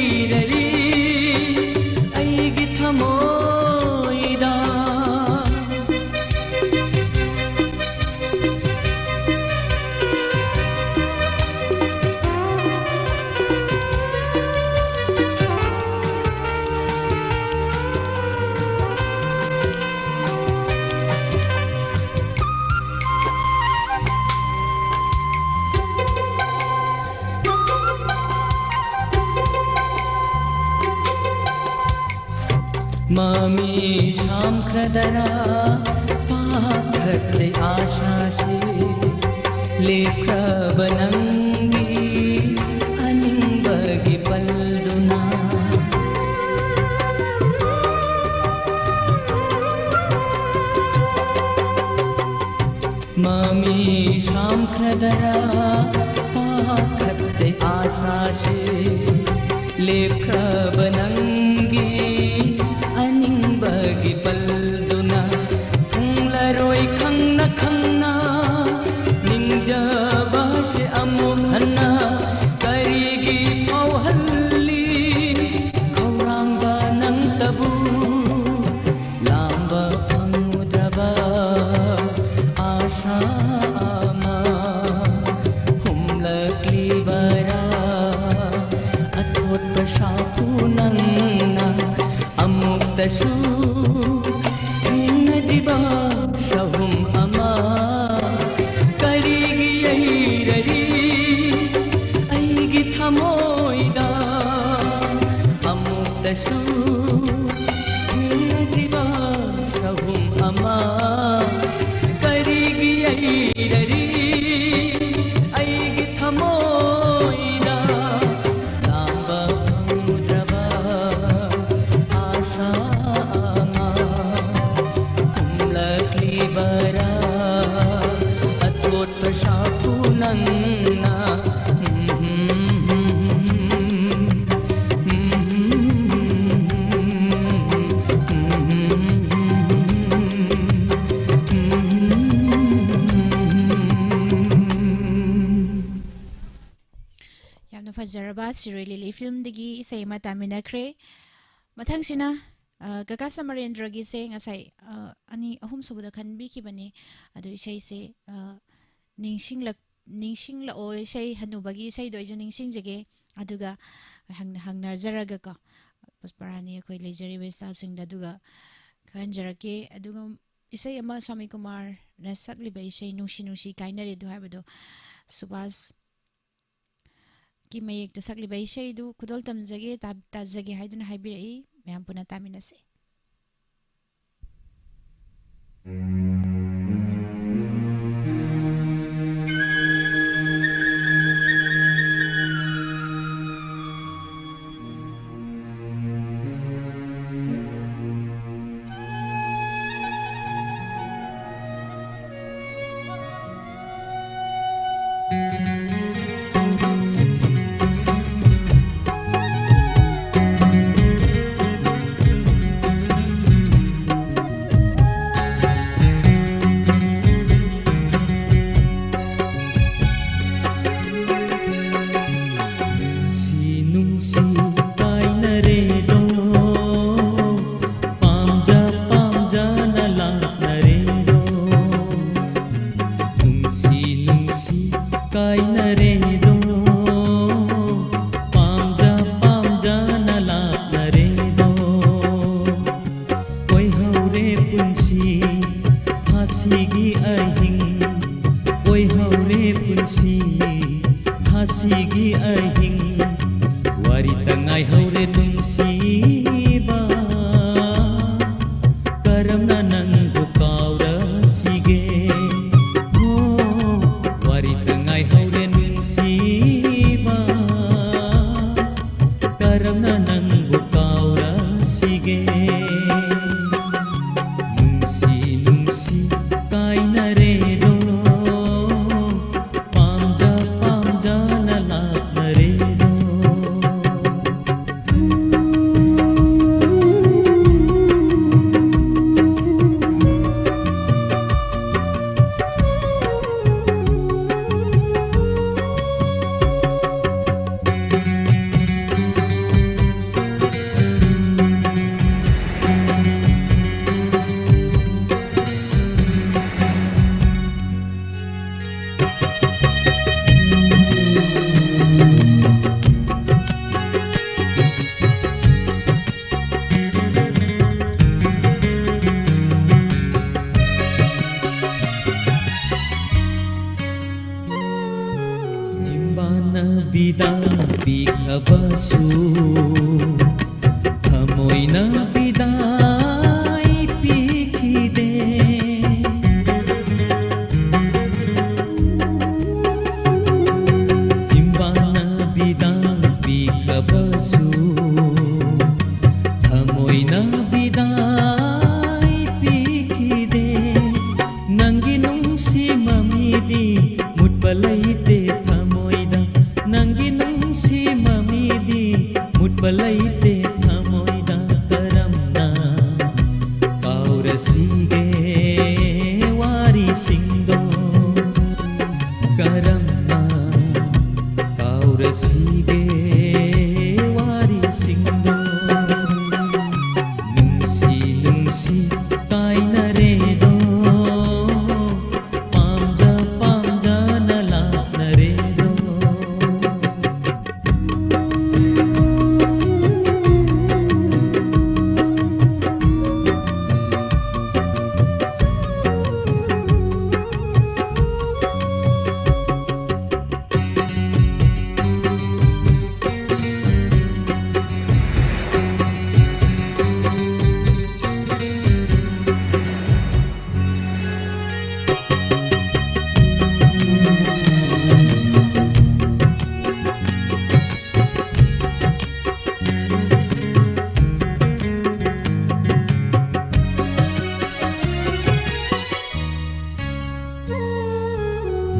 ꯃꯃꯤ ꯁꯥꯝꯈ꯭ꯔꯗꯔꯥ ꯄꯥꯈꯠꯆꯩ ꯑꯥꯁꯥꯁꯦ, ꯂꯦꯞꯈ꯭ꯔꯕ ꯅꯪꯒꯤ ꯑꯅꯤꯡꯕꯒꯤ ꯄꯜꯗꯨꯅ꯫ ꯃꯃꯤ ꯁꯥꯝꯈ꯭ꯔꯗꯔꯥ ꯄꯥꯈꯠꯆꯩ ꯑꯥꯁꯥꯁꯦ, ꯂꯦꯞꯈ꯭ꯔꯕ ꯅꯪꯒꯤ ꯑꯅꯤꯡꯕꯒꯤ ꯄꯜꯗꯨꯅ꯫ ꯊꯨꯡꯂꯔꯣꯏ ꯈꯪꯅ ꯈꯪꯅ ꯅꯤꯡꯖꯕꯁꯦ ꯑꯃꯨꯛ ꯍꯟꯅ ꯀꯔꯤꯒꯤ ꯐꯥꯎꯍꯜꯂꯤ? ꯈꯧꯔꯥꯡꯕ ꯅꯪꯇꯕꯨ ꯂꯥꯝꯕ ꯐꯪꯉꯨꯗ꯭ꯔꯕ ꯑꯥꯁꯥ ꯑꯃ ꯍꯨꯝꯂꯛꯂꯤꯕꯔꯥ? ꯑꯊꯣꯠꯄ ꯁꯥꯐꯨ ꯅꯪꯅ ꯑꯃꯨꯛꯇꯁꯨ ꯊꯦꯡꯅꯗ꯭ꯔꯤꯕ ꯆꯍꯨꯝ ꯑꯃ ꯀꯔꯤꯒꯤ ꯌꯩꯔꯔꯤ ꯑꯩꯒꯤ ꯊꯃꯣꯏꯗ? ꯑꯃꯨꯛꯇꯁꯨ ꯊꯦꯡꯅꯗ꯭ꯔꯤꯕ ꯆꯍꯨꯝ ꯑꯃ ꯀꯔꯤꯒꯤ ꯌꯩꯔꯔꯤ ꯑꯩꯒꯤ ꯊꯃꯣꯏꯗ? ꯂꯥꯝꯕ ꯐꯪꯉꯨꯗ꯭ꯔꯕ ꯑꯥꯁꯥ ꯑꯃ ꯍꯨꯝꯂꯛꯂꯤꯕꯔꯥ? ꯑꯊꯣꯠꯄ ꯁꯥꯐꯨ ꯅꯪꯅ ꯌꯥꯝꯅ ꯐꯖꯔꯕ ꯁꯤꯔꯣꯏ ꯂꯤꯂꯤ ꯐꯤꯂꯝꯗꯒꯤ ꯏꯁꯩ ꯑꯃ ꯇꯥꯃꯤꯟꯅꯈ꯭ꯔꯦ꯫ ꯃꯊꯪꯁꯤꯅ, ꯑ, ꯀꯀꯥ ꯁꯃꯔꯦꯟꯗ꯭ꯔꯒꯤꯁꯦ ꯉꯁꯥꯏ, ꯑ, ꯑꯅꯤ, ꯑꯍꯨꯝ ꯁꯨꯕꯗ ꯈꯟꯕꯤꯈꯤꯕꯅꯤ꯫ ꯑꯗꯨ ꯏꯁꯩꯁꯦ, ꯑ, ꯅꯤꯡꯁꯤꯡꯂꯛ-, ꯅꯤꯡꯁꯤꯡꯂꯛꯑꯣ ꯏꯁꯩ ꯍꯟꯅꯨꯕꯒꯤ ꯏꯁꯩꯗꯣ ꯑꯩꯁꯨ ꯅꯤꯡꯁꯤꯡꯖꯒꯦ꯫ ꯑꯗꯨꯒ ꯍꯪ-, ꯍꯪꯅꯖꯔꯒꯀꯣ, ꯄꯨꯁꯄꯔꯥꯅꯤ ꯑꯩꯈꯣꯏ ꯂꯩꯖꯔꯤꯕ staffꯁꯤꯡꯗ ꯑꯗꯨꯒ ꯈꯟꯖꯔꯛꯀꯦ꯫ ꯑꯗꯨꯒ ꯏꯁꯩ ꯑꯃ ꯁ꯭ꯋꯥꯃꯤ ꯀꯨꯃꯥꯔꯅ ꯁꯛꯂꯤꯕ ꯏꯁꯩ ꯅꯨꯡꯁꯤ ꯅꯨꯡꯁꯤ ꯀꯥꯏꯅꯔꯦ ꯑꯗꯨ ꯍꯥꯏꯕꯗꯣ ꯁꯨꯕꯥꯁꯀꯤ ꯃꯌꯦꯛꯇ ꯁꯛꯂꯤꯕ ꯏꯁꯩꯗꯨ ꯈꯨꯗꯣꯜ ꯇꯝꯖꯒꯦ, ꯇꯥ-, ꯇꯥꯖꯒꯦ ꯍꯥꯏꯗꯨꯅ ꯍꯥꯏꯕꯤꯔꯛꯏ꯫ ꯃꯌꯥꯝ ꯄꯨꯟꯅ ꯇꯥꯃꯤꯟꯅꯁꯤ꯫ ꯅꯨꯡꯁꯤ ꯅꯨꯡꯁꯤ ꯀꯥꯏꯅꯔꯦꯗꯣ, ꯄꯥꯝꯖ ꯄꯥꯝꯖꯅ ꯂꯥꯛꯅꯔꯦꯗꯣ꯫ ꯅꯨꯡꯁꯤ ꯅꯨꯡꯁꯤ ꯀꯥꯏꯅꯔꯦꯗꯣ, ꯄꯥꯝꯖ ꯄꯥꯝꯖꯅ ꯂꯥꯛꯅꯔꯦꯗꯣ꯫ ꯑꯣꯏꯍꯧꯔꯦ ꯄꯨꯟꯁꯤ ꯊꯥꯁꯤꯒꯤ ꯑꯍꯤꯡ, ꯑꯣꯏꯍꯧꯔꯦ ꯄꯨꯟꯁꯤ ꯊꯥꯁꯤꯒꯤ ꯑꯍꯤꯡ꯫ ꯋꯥꯔꯤꯇ ꯉꯥꯏꯍꯧꯔꯦ ꯅꯨꯡꯁꯤꯕ, ꯀꯔꯝꯅ ꯅꯪꯕꯨ ꯀꯥꯎꯔꯁꯤꯒꯦ? ꯍꯣ, ꯋꯥꯔꯤꯇ ꯉꯥꯏꯍꯧꯔꯦ ꯅꯨꯡꯁꯤꯕ, ꯀꯔꯝꯅ ꯅꯪꯕꯨ ꯀꯥꯎꯔꯁꯤꯒꯦ? ꯅꯨꯡꯁꯤ ꯅꯨꯡꯁꯤ ꯀꯥꯏꯅꯔꯦꯗꯣ, ꯄꯥꯝꯖ ꯄꯥꯝꯖꯅ ꯂꯥꯛꯅꯔꯦꯗꯣ꯫ ꯆꯤꯝꯕꯥꯟꯅ ꯕꯤꯗꯥꯏ ꯄꯤꯈ꯭ꯔꯕꯁꯨ, ꯊꯃꯣꯏꯅ ꯕꯤꯗꯥꯏ ꯄꯤꯈꯤꯗꯦ꯫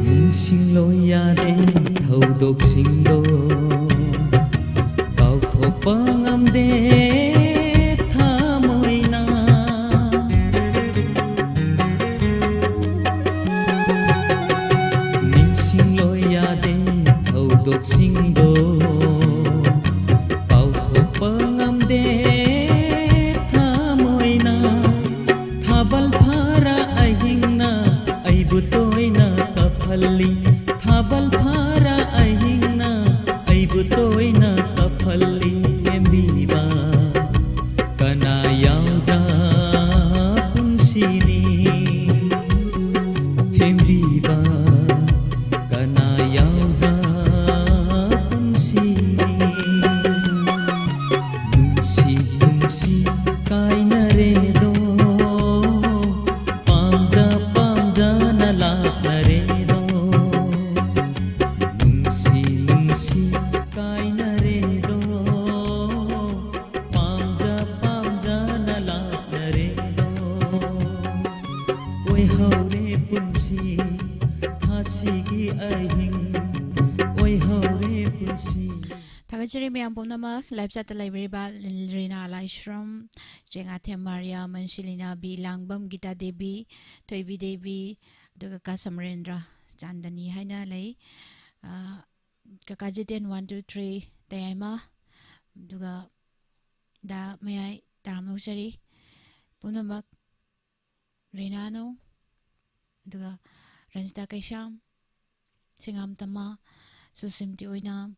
ꯅꯤꯡꯁꯤꯡꯂꯣ ꯌꯥꯗꯦ ꯊꯧꯗꯣꯛꯁꯤꯡꯗꯣ, ꯀꯥꯎꯊꯣꯛꯄ ꯉꯝꯗꯦ ꯊꯃꯣꯏꯅ꯫ ꯅꯤꯡꯁꯤꯡꯂꯣ ꯌꯥꯗꯦ ꯊꯧꯗꯣꯛꯁꯤꯡꯗꯣ, ꯀꯥꯎꯊꯣꯛꯄ ꯉꯝꯗꯦ ꯊꯃꯣꯏꯅ꯫ ꯊꯥꯕꯜ ꯐꯥꯔ ꯑꯍꯤꯡꯅ ꯑꯩꯕꯨ ꯇꯣꯏꯅ ꯀꯞꯍꯜꯂꯤ꯫ ꯊꯥꯕꯜ ꯐꯥꯔ ꯑꯍꯤꯡꯅ ꯑꯩꯕꯨ ꯇꯣꯏꯅ ꯀꯞꯍꯜꯂꯤ꯫ ꯊꯦꯝꯕꯤꯕ ꯀꯅꯥ ꯌꯥꯎꯗ꯭ꯔ ꯄꯨꯟꯁꯤꯅꯤ? ꯊꯦꯝꯕꯤꯕ ꯀꯅꯥ ꯌꯥꯎꯗ꯭ꯔ ꯄꯨꯟꯁꯤꯅꯤ? ꯅꯨꯡꯁꯤ ꯅꯨꯡꯁꯤ ꯀꯥꯏꯅꯔꯦꯗꯣ, ꯄꯥꯝꯖ ꯄꯥꯝꯖꯅ ꯂꯥꯛꯅꯔꯦꯗꯣ꯫ ꯅꯨꯡꯁꯤ ꯅꯨꯡꯁꯤ ꯀꯥꯏꯅꯔꯦꯗꯣ, ꯄꯥꯝꯖ ꯄꯥꯝꯖꯅ ꯂꯥꯛꯅꯔꯦꯗꯣ꯫ ꯑꯣꯏꯍꯧꯔꯦ ꯄꯨꯟꯁꯤ ꯊꯥꯁꯤꯒꯤ ꯑꯍꯤꯡ, ꯑꯣꯏꯍꯧꯔꯦ ꯄꯨꯟꯁꯤ꯫ ꯊꯥꯒꯠꯆꯔꯤ ꯃꯌꯥꯝ ꯄꯨꯝꯅꯃꯛ꯫ Live chat ꯇ ꯂꯩꯕꯤꯔꯤꯕ ꯔꯤꯅꯥ ꯂꯥꯏꯁ꯭ꯔꯝ, ꯆꯦꯉꯥꯊꯦꯝ ꯃꯥꯔꯤꯌꯥ, ꯃꯟꯁꯤꯂꯤꯅꯥ ꯕꯤ ꯂꯥꯡꯕꯝ, ꯒꯤꯇꯥ ꯗꯦꯕꯤ, ꯊꯣꯏꯕꯤ ꯗꯦꯕꯤ, ꯑꯗꯨꯒ ꯀꯥ ꯁꯃꯔꯦꯟꯗ꯭ꯔ, ꯆꯥꯟꯗꯅꯤ ꯍꯥꯏꯅ ꯂꯩ꯫ ꯑ, ꯀꯀꯥ ꯖꯤꯇꯦꯟ one two three ꯇꯌꯥꯏꯃ, ꯑꯗꯨꯒ ꯗꯥ ꯃꯌꯥꯏ ꯇꯔꯥꯝꯅ ꯑꯣꯛꯆꯔꯤ꯫ ꯄꯨꯝꯅꯃꯛ ꯔꯤꯅꯥꯅꯧ, ꯑꯗꯨꯒ ꯔꯟꯖꯤꯇꯥ ꯀꯩꯁꯥꯝ, ꯁꯤꯡꯉꯥꯝ ꯇꯃꯥ, ꯁꯨꯁꯤꯝꯇꯤ ꯑꯣꯏꯅꯥꯝ,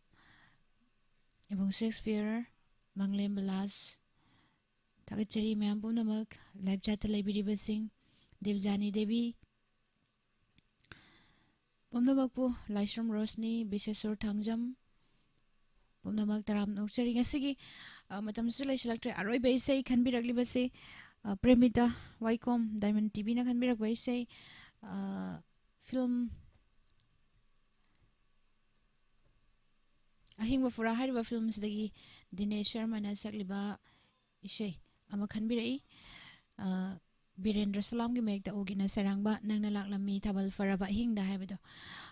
ꯏꯕꯨꯡ ꯁꯦꯛꯁꯄꯤꯌꯔ, ꯃꯪꯂꯦꯝ ꯕꯤꯂꯥꯁ, ꯊꯥꯒꯠꯆꯔꯤ ꯃꯌꯥꯝ ꯄꯨꯝꯅꯃꯛ꯫ Live chat ꯇ ꯂꯩꯕꯤꯔꯤꯕꯁꯤꯡ, ꯗꯦꯕꯖꯥꯅꯤ ꯗꯦꯕꯤ, ꯄꯨꯝꯅꯃꯛꯄꯨ ꯂꯥꯏꯁ꯭ꯔꯝ ꯔꯣꯁꯅꯤ, ꯕꯤꯁꯦꯁꯣꯔ ꯊꯥꯡꯖꯝ, ꯄꯨꯝꯅꯃꯛ ꯇꯔꯥꯝꯅ ꯑꯣꯛꯆꯔꯤ꯫ ꯉꯁꯤꯒꯤ, ꯑ, ꯃꯇꯝꯁꯨ ꯂꯩꯁꯤꯜꯂꯛꯇ꯭ꯔꯦ꯫ ꯑꯔꯣꯏꯕ ꯏꯁꯩ ꯈꯟꯕꯤꯔꯛꯂꯤꯕꯁꯤ, ꯑ, ꯄ꯭ꯔꯦꯃꯤꯇꯥ ꯋꯥꯏꯀꯣꯝ, Diamond ꯇꯤꯚꯤꯅ ꯈꯟꯕꯤꯔꯛꯄ ꯏꯁꯩ, ꯑ, film ꯑꯍꯤꯡꯕ ꯐꯨꯔꯥ ꯍꯥꯏꯔꯤꯕ film ꯁꯤꯗꯒꯤ ꯗꯤꯅꯦꯁ ꯁꯔꯃꯅ ꯁꯛꯂꯤꯕ ꯏꯁꯩ ꯑꯃ ꯈꯟꯕꯤꯔꯛꯏ꯫ ꯑ, ꯕꯤꯔꯦꯟꯗ꯭ꯔ ꯁꯂꯥꯝꯒꯤ ꯃꯌꯦꯛꯇ ꯎꯒꯤꯅ ꯁꯩꯔꯥꯡꯕ ꯅꯪꯅ ꯂꯥꯛꯂꯝꯃꯤ ꯊꯥꯕꯜ ꯐꯔꯕ ꯑꯍꯤꯡꯗ ꯍꯥꯏꯕꯗꯣ꯫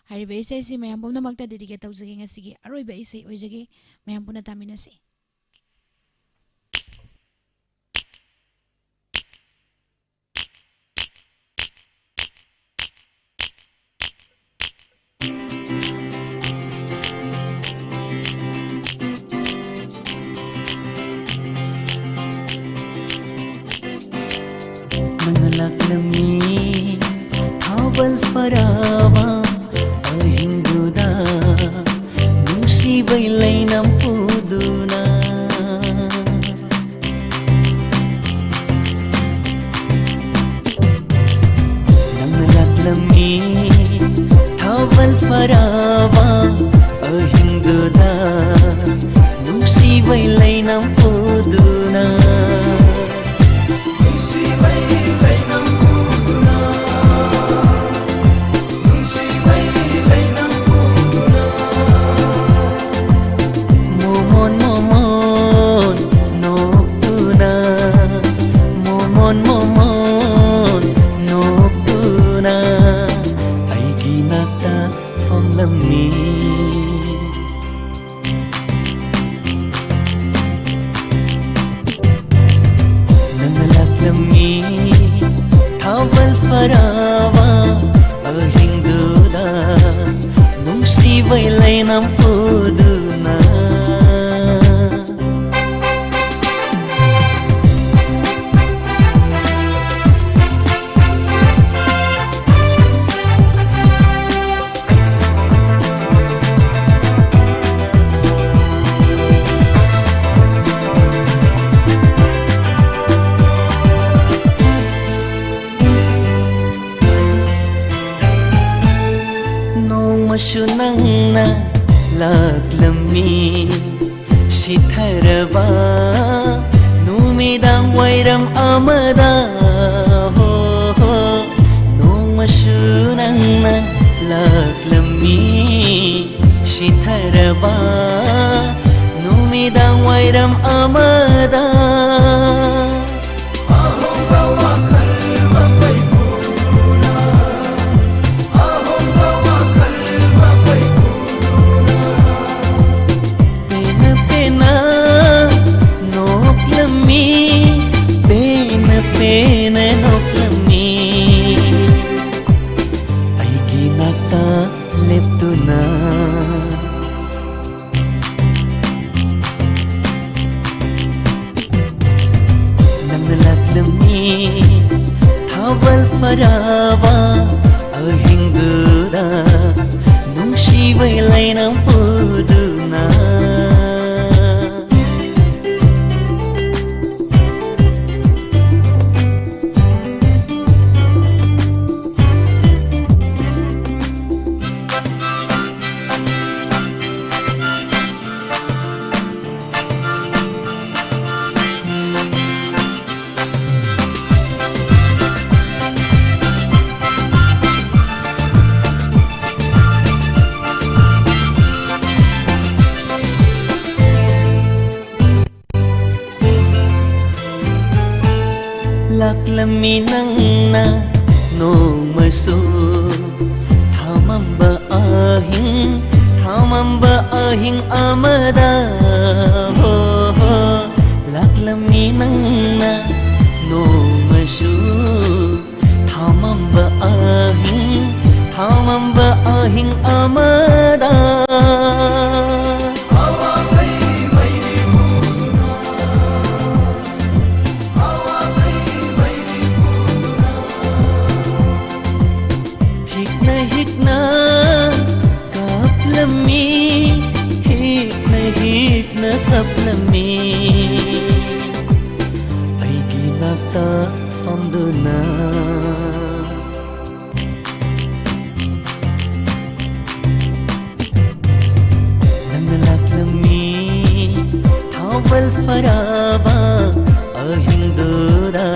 ꯍꯥꯏꯔꯤꯕ ꯏꯁꯩꯁꯤ ꯃꯌꯥꯝ ꯄꯨꯝꯅꯃꯛꯇ dedicate ꯇꯧꯖꯒꯦ꯫ ꯉꯁꯤꯒꯤ ꯑꯔꯣꯏꯕ ꯏꯁꯩ ꯑꯣꯏꯖꯒꯦ꯫ ꯃꯌꯥꯝ ꯄꯨꯟꯅ ꯇꯥꯃꯤꯟꯅꯁꯤ꯫ ꯅꯪꯅ ꯂꯥꯛꯂꯝꯃꯤ ꯊꯥꯕꯜ ꯐꯔꯕ ꯑꯍꯤꯡꯗꯨꯗ, ꯅꯨꯡꯁꯤꯕꯩ ꯂꯩꯅꯝ ꯄꯨꯗꯨꯅ꯫ ꯅꯪꯅ ꯂꯥꯛꯂꯝꯃꯤ ꯊꯥꯕꯜ ꯐꯔꯕ ꯑꯍꯤꯡꯗꯨꯗ, ꯅꯨꯡꯁꯤꯕꯩ ꯂꯩꯅꯝ ꯄꯨꯗꯨꯅ꯫ ꯅꯨꯡꯁꯤꯕꯩ ꯂꯩꯅꯝ ꯄꯨꯗꯨꯅ, ꯅꯨꯡꯁꯤꯕꯩ ꯂꯩꯅꯝ ꯄꯨꯗꯨꯅ꯫ ꯃꯣꯃꯣꯟ ꯃꯣꯃꯣꯟ ꯅꯣꯛꯇꯨꯅ, ꯃꯣꯃꯣꯟ ꯃꯣꯃꯣꯟ ꯅꯣꯛꯇꯨꯅ ꯑꯩꯒꯤ ꯅꯥꯛꯇ ꯐꯝꯂꯝꯃꯤ꯫ ꯅꯪꯅ ꯂꯥꯛꯂꯝꯃꯤ ꯊꯥꯕꯜ ꯐꯔꯕ ꯑꯍꯤꯡꯗꯨꯗ, ꯅꯨꯡꯁꯤꯕꯩ ꯂꯩꯅꯝ ꯄꯨꯗꯨꯅ꯫ ꯅꯣꯡꯃꯁꯨ ꯅꯪꯅ ꯂꯥꯛꯂꯝꯃꯤ ꯁꯤꯊꯔꯕ ꯅꯨꯃꯤꯗꯥꯡ ꯋꯥꯏꯔꯝ ꯑꯃꯗ꯫ ꯍꯣ, ꯍꯣ, ꯅꯣꯡꯃꯁꯨ ꯅꯪꯅ ꯂꯥꯛꯂꯝꯃꯤ ꯁꯤꯊꯔꯕ ꯅꯨꯃꯤꯗꯥꯡ ꯋꯥꯏꯔꯝ ꯑꯃꯗ꯫ ꯑꯍꯣꯡꯕ ꯋꯥꯈꯜ ꯉꯥꯛꯇ ꯂꯦꯞꯇꯨꯅ ꯅꯪꯅ ꯂꯥꯛꯂꯝꯃꯤ ꯊꯥꯕꯜ ꯐꯔꯕ ꯑꯍꯤꯡꯗꯨꯗ ꯅꯨꯡꯁꯤꯕꯩ ꯂꯩꯅꯝ ꯄꯨꯗꯨꯅ꯫ ꯂꯥꯛꯂꯝꯃꯤ ꯅꯪꯅ ꯅꯣꯡꯃꯁꯨ ꯊꯥꯃꯝꯕ ꯑꯍꯤꯡ, ꯊꯥꯃꯝꯕ ꯑꯍꯤꯡ ꯑꯃꯗ꯫ ꯍꯣ, ꯍꯣ, ꯂꯥꯛꯂꯝꯃꯤ ꯅꯪꯅ ꯅꯣꯡꯃꯁꯨ ꯊꯥꯃꯝꯕ ꯑꯍꯤꯡ, ꯊꯥꯃꯝꯕ ꯑꯍꯤꯡ ꯑꯃꯗ꯫ ꯍꯤꯛꯅ ꯍꯤꯛꯅ ꯀꯞꯂꯝꯃꯤ, ꯍꯤꯛꯅ ꯍꯤꯛꯅ ꯀꯞꯂꯝꯃꯤ꯫ ꯑꯩꯒꯤ ꯅꯥꯛꯇ ꯐꯝꯗꯨꯅ ꯅꯪꯅ ꯂꯥꯛꯂꯝꯃꯤ ꯊꯥꯕꯜ ꯐꯔꯕ ꯑꯍꯤꯡꯗꯨꯗ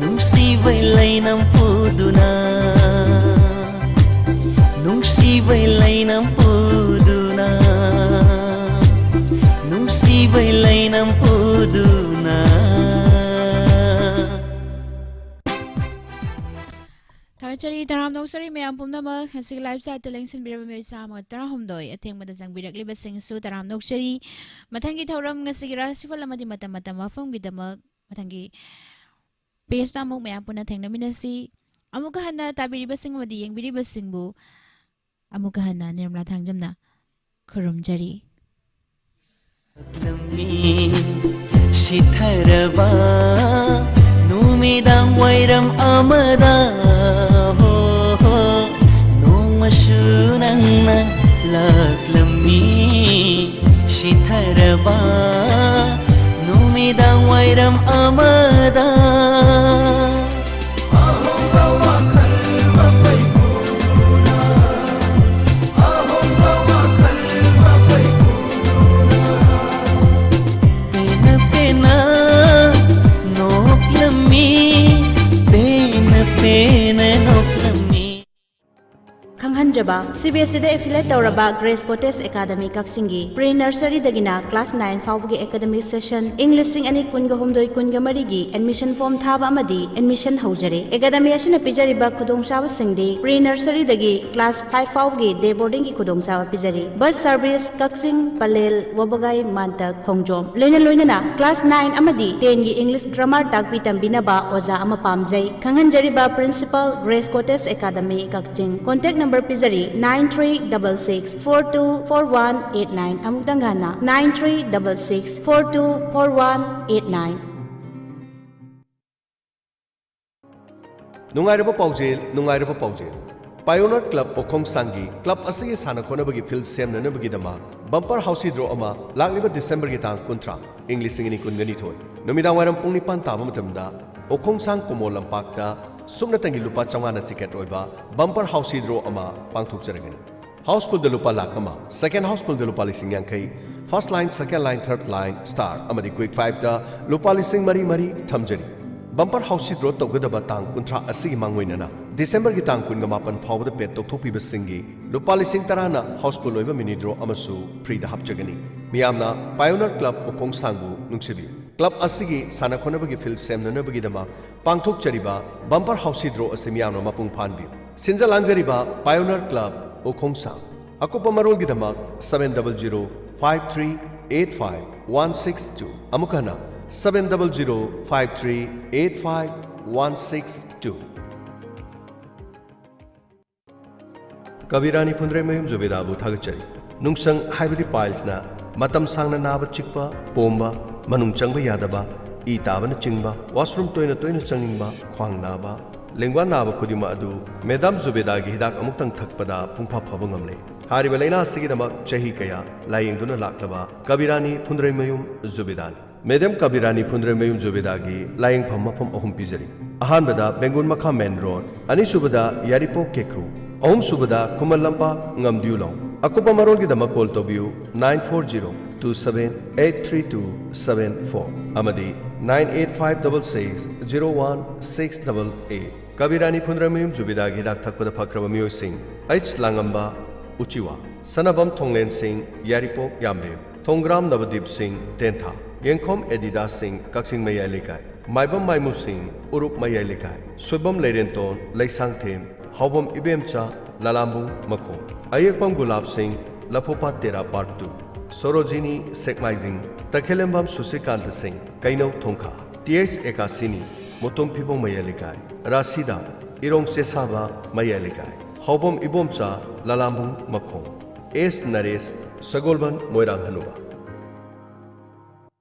ꯅꯨꯡꯁꯤꯕꯩ ꯂꯩꯅꯝ ꯄꯨꯗꯨꯅ꯫ ꯅꯨꯡꯁꯤꯕꯩ ꯂꯩꯅꯝ ꯄꯨꯗꯨꯅ, ꯅꯨꯡꯁꯤꯕꯩ ꯂꯩꯅꯝ ꯄꯨꯗꯨꯅ꯫ ꯊꯥꯒꯠꯆꯔꯤ, ꯇꯔꯥꯝꯅ ꯑꯣꯛꯆꯔꯤ ꯃꯌꯥꯝ ꯄꯨꯝꯅꯃꯛ꯫ ꯉꯁꯤꯒꯤ live chat ꯇ ꯂꯦꯡꯁꯤꯟꯕꯤꯔꯕ ꯃꯤꯑꯣꯏ ꯆꯥꯝꯃꯒ ꯇꯔꯥꯍꯨꯝꯗꯣꯏ, ꯑꯊꯦꯡꯕꯗ ꯆꯪꯕꯤꯔꯛꯂꯤꯕꯁꯤꯡꯁꯨ ꯇꯔꯥꯝꯅ ꯑꯣꯛꯆꯔꯤ꯫ ꯃꯊꯪꯒꯤ ꯊꯧꯔꯝ ꯉꯁꯤꯒꯤ ꯔꯥꯁꯤꯐꯜ ꯑꯃꯗꯤ ꯃꯇꯝ ꯃꯇꯝ ꯋꯥꯐꯝꯒꯤꯗꯃꯛ ꯃꯊꯪꯒꯤ page ꯇ ꯑꯃꯨꯛ ꯃꯌꯥꯝ ꯄꯨꯟꯅ ꯊꯦꯡꯅꯃꯤꯟꯅꯁꯤ꯫ ꯑꯃꯨꯛꯀ ꯍꯟꯅ ꯇꯥꯕꯤꯔꯤꯕꯁꯤꯡ ꯑꯃꯗꯤ ꯌꯦꯡꯕꯤꯔꯤꯕꯁꯤꯡꯕꯨ ꯑꯃꯨꯛꯀ ꯍꯟꯅ ꯅꯤꯔꯃꯂꯥ ꯊꯥꯡꯖꯝꯅ ꯈꯨꯔꯨꯝꯖꯔꯤ꯫ ꯂꯝꯃꯤ ꯁꯤꯊꯔꯕ ꯅꯨꯃꯤꯗꯥꯡ ꯋꯥꯏꯔꯝ ꯑꯃꯗ, ꯍꯣ, ꯍꯣ, ꯅꯣꯡꯃꯁꯨ ꯅꯪꯅ ꯂꯥꯛꯂꯝꯃꯤ꯫ ꯁꯤꯊꯔꯕ ꯅꯨꯃꯤꯗꯥꯡ ꯋꯥꯏꯔꯝ ꯑꯃꯗ, ꯑꯍꯣꯡꯕ ꯋꯥꯈꯜ ꯃꯄꯩ ꯄꯨꯗꯨꯅ, ꯑꯍꯣꯡꯕ ꯋꯥꯈꯜ ꯃꯄꯩ ꯄꯨꯗꯨꯅ, ꯄꯦꯟꯅ ꯄꯦꯟꯅ ꯅꯣꯛꯂꯝꯃꯤ, ꯄꯦꯟꯅ ꯄꯦꯟꯅ ꯅꯣꯛꯂꯝꯃꯤ꯫ ꯈꯪꯍꯟꯖꯕ, CBSEꯗ affiliate ꯇꯧꯔꯕ Grace Cottage Academy ꯀꯛꯆꯤꯡꯒꯤ pre nurseryꯗꯒꯤꯅ class nine ꯐꯥꯎꯕꯒꯤ academic session ꯏꯪ ꯂꯤꯁꯤꯡ ꯑꯅꯤ ꯀꯨꯟꯒ ꯍꯨꯝꯗꯣꯏ ꯀꯨꯟꯒ ꯃꯔꯤꯒꯤ admission form ꯊꯥꯕ ꯑꯃꯗꯤ admission ꯍꯧꯖꯔꯦ꯫ Academy ꯑꯁꯤꯅ ꯄꯤꯖꯔꯤꯕ ꯈꯨꯗꯣꯡꯆꯥꯕꯁꯤꯡꯗꯤ pre nurseryꯗꯒꯤ class five ꯐꯥꯎꯕꯒꯤ day boardingꯒꯤ ꯈꯨꯗꯣꯡꯆꯥꯕ ꯄꯤꯖꯔꯤ꯫ Bus service ꯀꯛꯆꯤꯡ, ꯄꯂꯦꯜ, ꯋꯥꯕꯒꯥꯏ, ꯃꯥꯟꯇ, ꯈꯣꯡꯖꯣꯝ꯫ ꯂꯣꯏꯅ ꯂꯣꯏꯅꯅ class nine ꯑꯃꯗꯤ tenꯒꯤ English grammar ꯇꯥꯛꯄꯤ ꯇꯝꯕꯤꯅꯕ ꯑꯣꯖꯥ ꯑꯃ ꯄꯥꯝꯖꯩ꯫ ꯈꯪꯍꯟꯖꯔꯤꯕ principal Grace Cottage Academy ꯀꯛꯆꯤꯡ꯫ Contact number ꯄꯤꯖꯔꯤ, nine three double six four two four one eight nine꯫ ꯑꯃꯨꯛꯇꯪ ꯍꯟꯅ, nine three double six four two four one eight nine꯫ ꯅꯨꯡꯉꯥꯏꯔꯕ ꯄꯥꯎꯖꯦꯜ, ꯅꯨꯡꯉꯥꯏꯔꯕ ꯄꯥꯎꯖꯦꯜ꯫ Pioneer Club ꯎꯈꯣꯡꯁꯥꯡꯒꯤ club ꯑꯁꯤꯒꯤ ꯁꯥꯟꯅ ꯈꯣꯠꯅꯕꯒꯤ field ꯁꯦꯝꯅꯅꯕꯒꯤꯗꯃꯛ bumper housey draw ꯑꯃ ꯂꯥꯛꯂꯤꯕ Decemberꯒꯤ ꯇꯥꯡ ꯀꯨꯟꯊ꯭ꯔꯥ, ꯏꯪ ꯂꯤꯁꯤꯡ ꯑꯅꯤ ꯀꯨꯟꯒ ꯅꯤꯊꯣꯏ, ꯅꯨꯃꯤꯗꯥꯡ ꯋꯥꯏꯔꯝ ꯄꯨꯡ ꯅꯤꯄꯥꯟ ꯇꯥꯕ ꯃꯇꯝꯗ ꯎꯈꯣꯡꯁꯥꯡ ꯀꯨꯃꯣ ꯂꯝꯄꯥꯛꯇ ꯁꯨꯞꯅꯇꯪꯒꯤ ꯂꯨꯄꯥ ꯆꯥꯝꯃꯉꯥꯅ ticket ꯑꯣꯏꯕ bumper housey draw ꯑꯃ ꯄꯥꯡꯊꯣꯛꯆꯔꯒꯅꯤ꯫ Housefulꯗ ꯂꯨꯄꯥ ꯂꯥꯈ ꯑꯃ, second housefulꯗ ꯂꯨꯄꯥ ꯂꯤꯁꯤꯡ ꯌꯥꯡꯈꯩ, first line, second line, third line, star ꯑꯃꯗꯤ quick fiveꯇ ꯂꯨꯄꯥ ꯂꯤꯁꯤꯡ ꯃꯔꯤ ꯃꯔꯤ ꯊꯝꯖꯔꯤ꯫ Bumper housey draw ꯇꯧꯒꯗꯕ ꯇꯥꯡ ꯀꯨꯟꯊ꯭ꯔꯥ ꯑꯁꯤꯒꯤ ꯃꯥꯡꯑꯣꯏꯅꯅ Decemberꯒꯤ ꯇꯥꯡ ꯀꯨꯟꯒ ꯃꯥꯄꯟ ꯐꯥꯎꯕꯗ paid ꯇꯧꯊꯣꯛꯄꯤꯕꯁꯤꯡꯒꯤ ꯂꯨꯄꯥ ꯂꯤꯁꯤꯡ ꯇꯔꯥꯅ houseful ꯑꯣꯏꯕ mini draw ꯑꯃꯁꯨ freeꯗ ꯍꯥꯞꯆꯒꯅꯤ꯫ ꯃꯤꯌꯥꯝꯅ Pioneer Club ꯎꯈꯣꯡꯁꯥꯡꯕꯨ ꯅꯨꯡꯁꯤꯕꯤꯌꯨ꯫ Club ꯑꯁꯤꯒꯤ ꯁꯥꯟꯅ ꯈꯣꯠꯅꯕꯒꯤ field ꯁꯦꯝꯅꯅꯕꯒꯤꯗꯃꯛ ꯄꯥꯡꯊꯣꯛꯆꯔꯤꯕ bumper housey draw ꯑꯁꯤ ꯃꯤꯌꯥꯝꯅ ꯃꯄꯨꯡ ꯐꯥꯍꯟꯕꯤꯌꯨ꯫ ꯁꯤꯟꯖ ꯂꯥꯡꯖꯔꯤꯕ Pioneer Club ꯎꯈꯣꯡꯁꯥꯡ꯫ ꯑꯀꯨꯞꯄ ꯃꯔꯣꯜꯒꯤꯗꯃꯛ seven double zero five three eight five one six two꯫ ꯑꯃꯨꯛ ꯍꯟꯅ, seven double zero five three eight five one six two꯫ ꯀꯕꯤꯔꯥꯅꯤ ꯐꯨꯟꯗ꯭ꯔꯩꯃꯌꯨꯝ ꯖꯨꯕꯦꯗꯥꯕꯨ ꯊꯥꯒꯠꯆꯔꯤ꯫ ꯅꯨꯡꯁꯪ ꯍꯥꯏꯕꯗꯤ piles ꯅ ꯃꯇꯝ ꯁꯥꯡꯅ ꯅꯥꯕ, ꯆꯤꯛꯄ, ꯄꯣꯝꯕ, ꯃꯅꯨꯡ ꯆꯪꯕ ꯌꯥꯗꯕ, ꯏ ꯇꯥꯕꯅꯆꯤꯡꯕ, washroom ꯇꯣꯏꯅ ꯇꯣꯏꯅ ꯆꯪꯅꯤꯡꯕ, ꯈ꯭ꯋꯥꯡ ꯅꯥꯕ, ꯂꯦꯡꯕꯥꯟ ꯅꯥꯕ ꯈꯨꯗꯤꯡꯃꯛ ꯑꯗꯨ ꯃꯦꯗꯥꯝ ꯖꯨꯕꯦꯗꯥꯒꯤ ꯍꯤꯗꯥꯛ ꯑꯃꯨꯛꯇꯪ ꯊꯛꯄꯗ ꯄꯨꯡꯐꯥ ꯐꯕ ꯉꯝꯂꯦ꯫ ꯍꯥꯏꯔꯤꯕ ꯂꯥꯏꯅꯥ ꯑꯁꯤꯒꯤꯗꯃꯛ ꯆꯍꯤ ꯀꯌꯥ ꯂꯥꯌꯦꯡꯗꯨꯅ ꯂꯥꯛꯂꯕ ꯀꯕꯤꯔꯥꯅꯤ ꯐꯨꯟꯗ꯭ꯔꯩꯃꯌꯨꯝ ꯖꯨꯕꯦꯗꯥꯅꯤ꯫ ꯃꯦꯗꯥꯝ ꯀꯕꯤꯔꯥꯅꯤ ꯐꯨꯟꯗ꯭ꯔꯩꯃꯌꯨꯝ ꯖꯨꯕꯦꯗꯥꯒꯤ ꯂꯥꯌꯦꯡꯐꯝ ꯃꯐꯝ ꯑꯍꯨꯝ ꯄꯤꯖꯔꯤ꯫ ꯑꯍꯥꯟꯕꯗ ꯕꯦꯡꯒꯨꯟ ꯃꯈꯥ main road, ꯑꯅꯤꯁꯨꯕꯗ ꯌꯥꯏꯔꯤꯄꯣꯛ ꯀꯦꯀ꯭ꯔꯨ, ꯑꯍꯨꯝꯁꯨꯕꯗ ꯈꯨꯃꯟ ꯂꯝꯄꯥꯛ, ꯉꯝꯗꯤꯌꯨ ꯂꯣꯡ꯫ ꯑꯀꯨꯞꯄ ꯃꯔꯣꯜꯒꯤꯗꯃꯛ call ꯇꯧꯕꯤꯌꯨ nine four zero two seven eight three two seven four ꯑꯃꯗꯤ nine eight five double six zero one six double eight꯫ ꯀꯕꯤꯔꯥꯅꯤ ꯐꯨꯟꯗ꯭ꯔꯩꯃꯌꯨꯝ ꯖꯨꯕꯦꯗꯥꯒꯤ ꯍꯤꯗꯥꯛ ꯊꯛꯄꯗ ꯐꯈ꯭ꯔꯕ ꯃꯤꯑꯣꯏꯁꯤꯡ: ꯑꯩꯆ ꯂꯥꯡꯉꯝꯕ, ꯎꯆꯤꯋꯥ, ꯁꯅꯥꯕꯝ ꯊꯣꯡꯂꯦꯟꯁꯤꯡ, ꯌꯥꯏꯔꯤꯄꯣꯛ, ꯌꯥꯝꯕꯦꯝ, ꯊꯣꯡꯒ꯭ꯔꯥꯝ ꯅꯕꯗꯤꯞ ꯁꯤꯡ, ꯇꯦꯟꯊꯥ, ꯌꯦꯡꯈꯣꯝ ꯑꯦꯗꯤꯗꯥꯁ ꯁꯤꯡ, ꯀꯛꯆꯤꯡ ꯃꯌꯥꯏ ꯂꯩꯀꯥꯏ, ꯃꯥꯏꯕꯝ ꯃꯥꯏꯃꯨ ꯁꯤꯡ, ꯎꯔꯨꯞ ꯃꯌꯥꯏ ꯂꯩꯀꯥꯏ, ꯁꯣꯏꯕꯝ ꯂꯩꯔꯦꯟꯇꯣꯟ, ꯂꯩꯁꯥꯡꯊꯦꯝ, ꯍꯥꯎꯕꯝ ꯏꯕꯦꯝꯆꯥ, ꯂꯂꯥꯝꯕꯨꯡ ꯃꯈꯣꯡ, ꯑꯌꯦꯛꯄꯝ ꯒꯨꯂꯥꯞ ꯁꯤꯡ, ꯂꯐꯨꯄꯥꯠ ꯇꯦꯔꯥ part two, ꯁꯣꯔꯣꯖꯤꯅꯤ ꯁꯦꯛꯃꯥꯏꯖꯤꯡ, ꯇꯈꯦꯂꯦꯝꯕꯝ ꯁꯨꯁꯤꯀꯥꯟꯇ ꯁꯤꯡ, ꯀꯩꯅꯧ ꯊꯣꯡꯈꯥ, ꯇꯤ ꯑꯩꯆ ꯑꯦꯀꯥꯁꯤꯅꯤ, ꯃꯨꯇꯨꯝ ꯐꯤꯕꯣꯡ ꯃꯌꯥꯏ ꯂꯩꯀꯥꯏ, ꯔꯥꯁꯤꯗꯥ, ꯏꯔꯣꯡ ꯆꯦꯁꯥꯕ ꯃꯌꯥꯏ ꯂꯩꯀꯥꯏ, ꯍꯥꯎꯕꯝ ꯏꯕꯣꯝꯆꯥ, ꯂꯂꯥꯝꯕꯨꯡ ꯃꯈꯣꯡ, ꯑꯦꯁ ꯅꯔꯦꯁ, ꯁꯒꯣꯜꯕꯟ ꯃꯣꯏꯔꯥꯡ ꯍꯅꯨꯕ꯫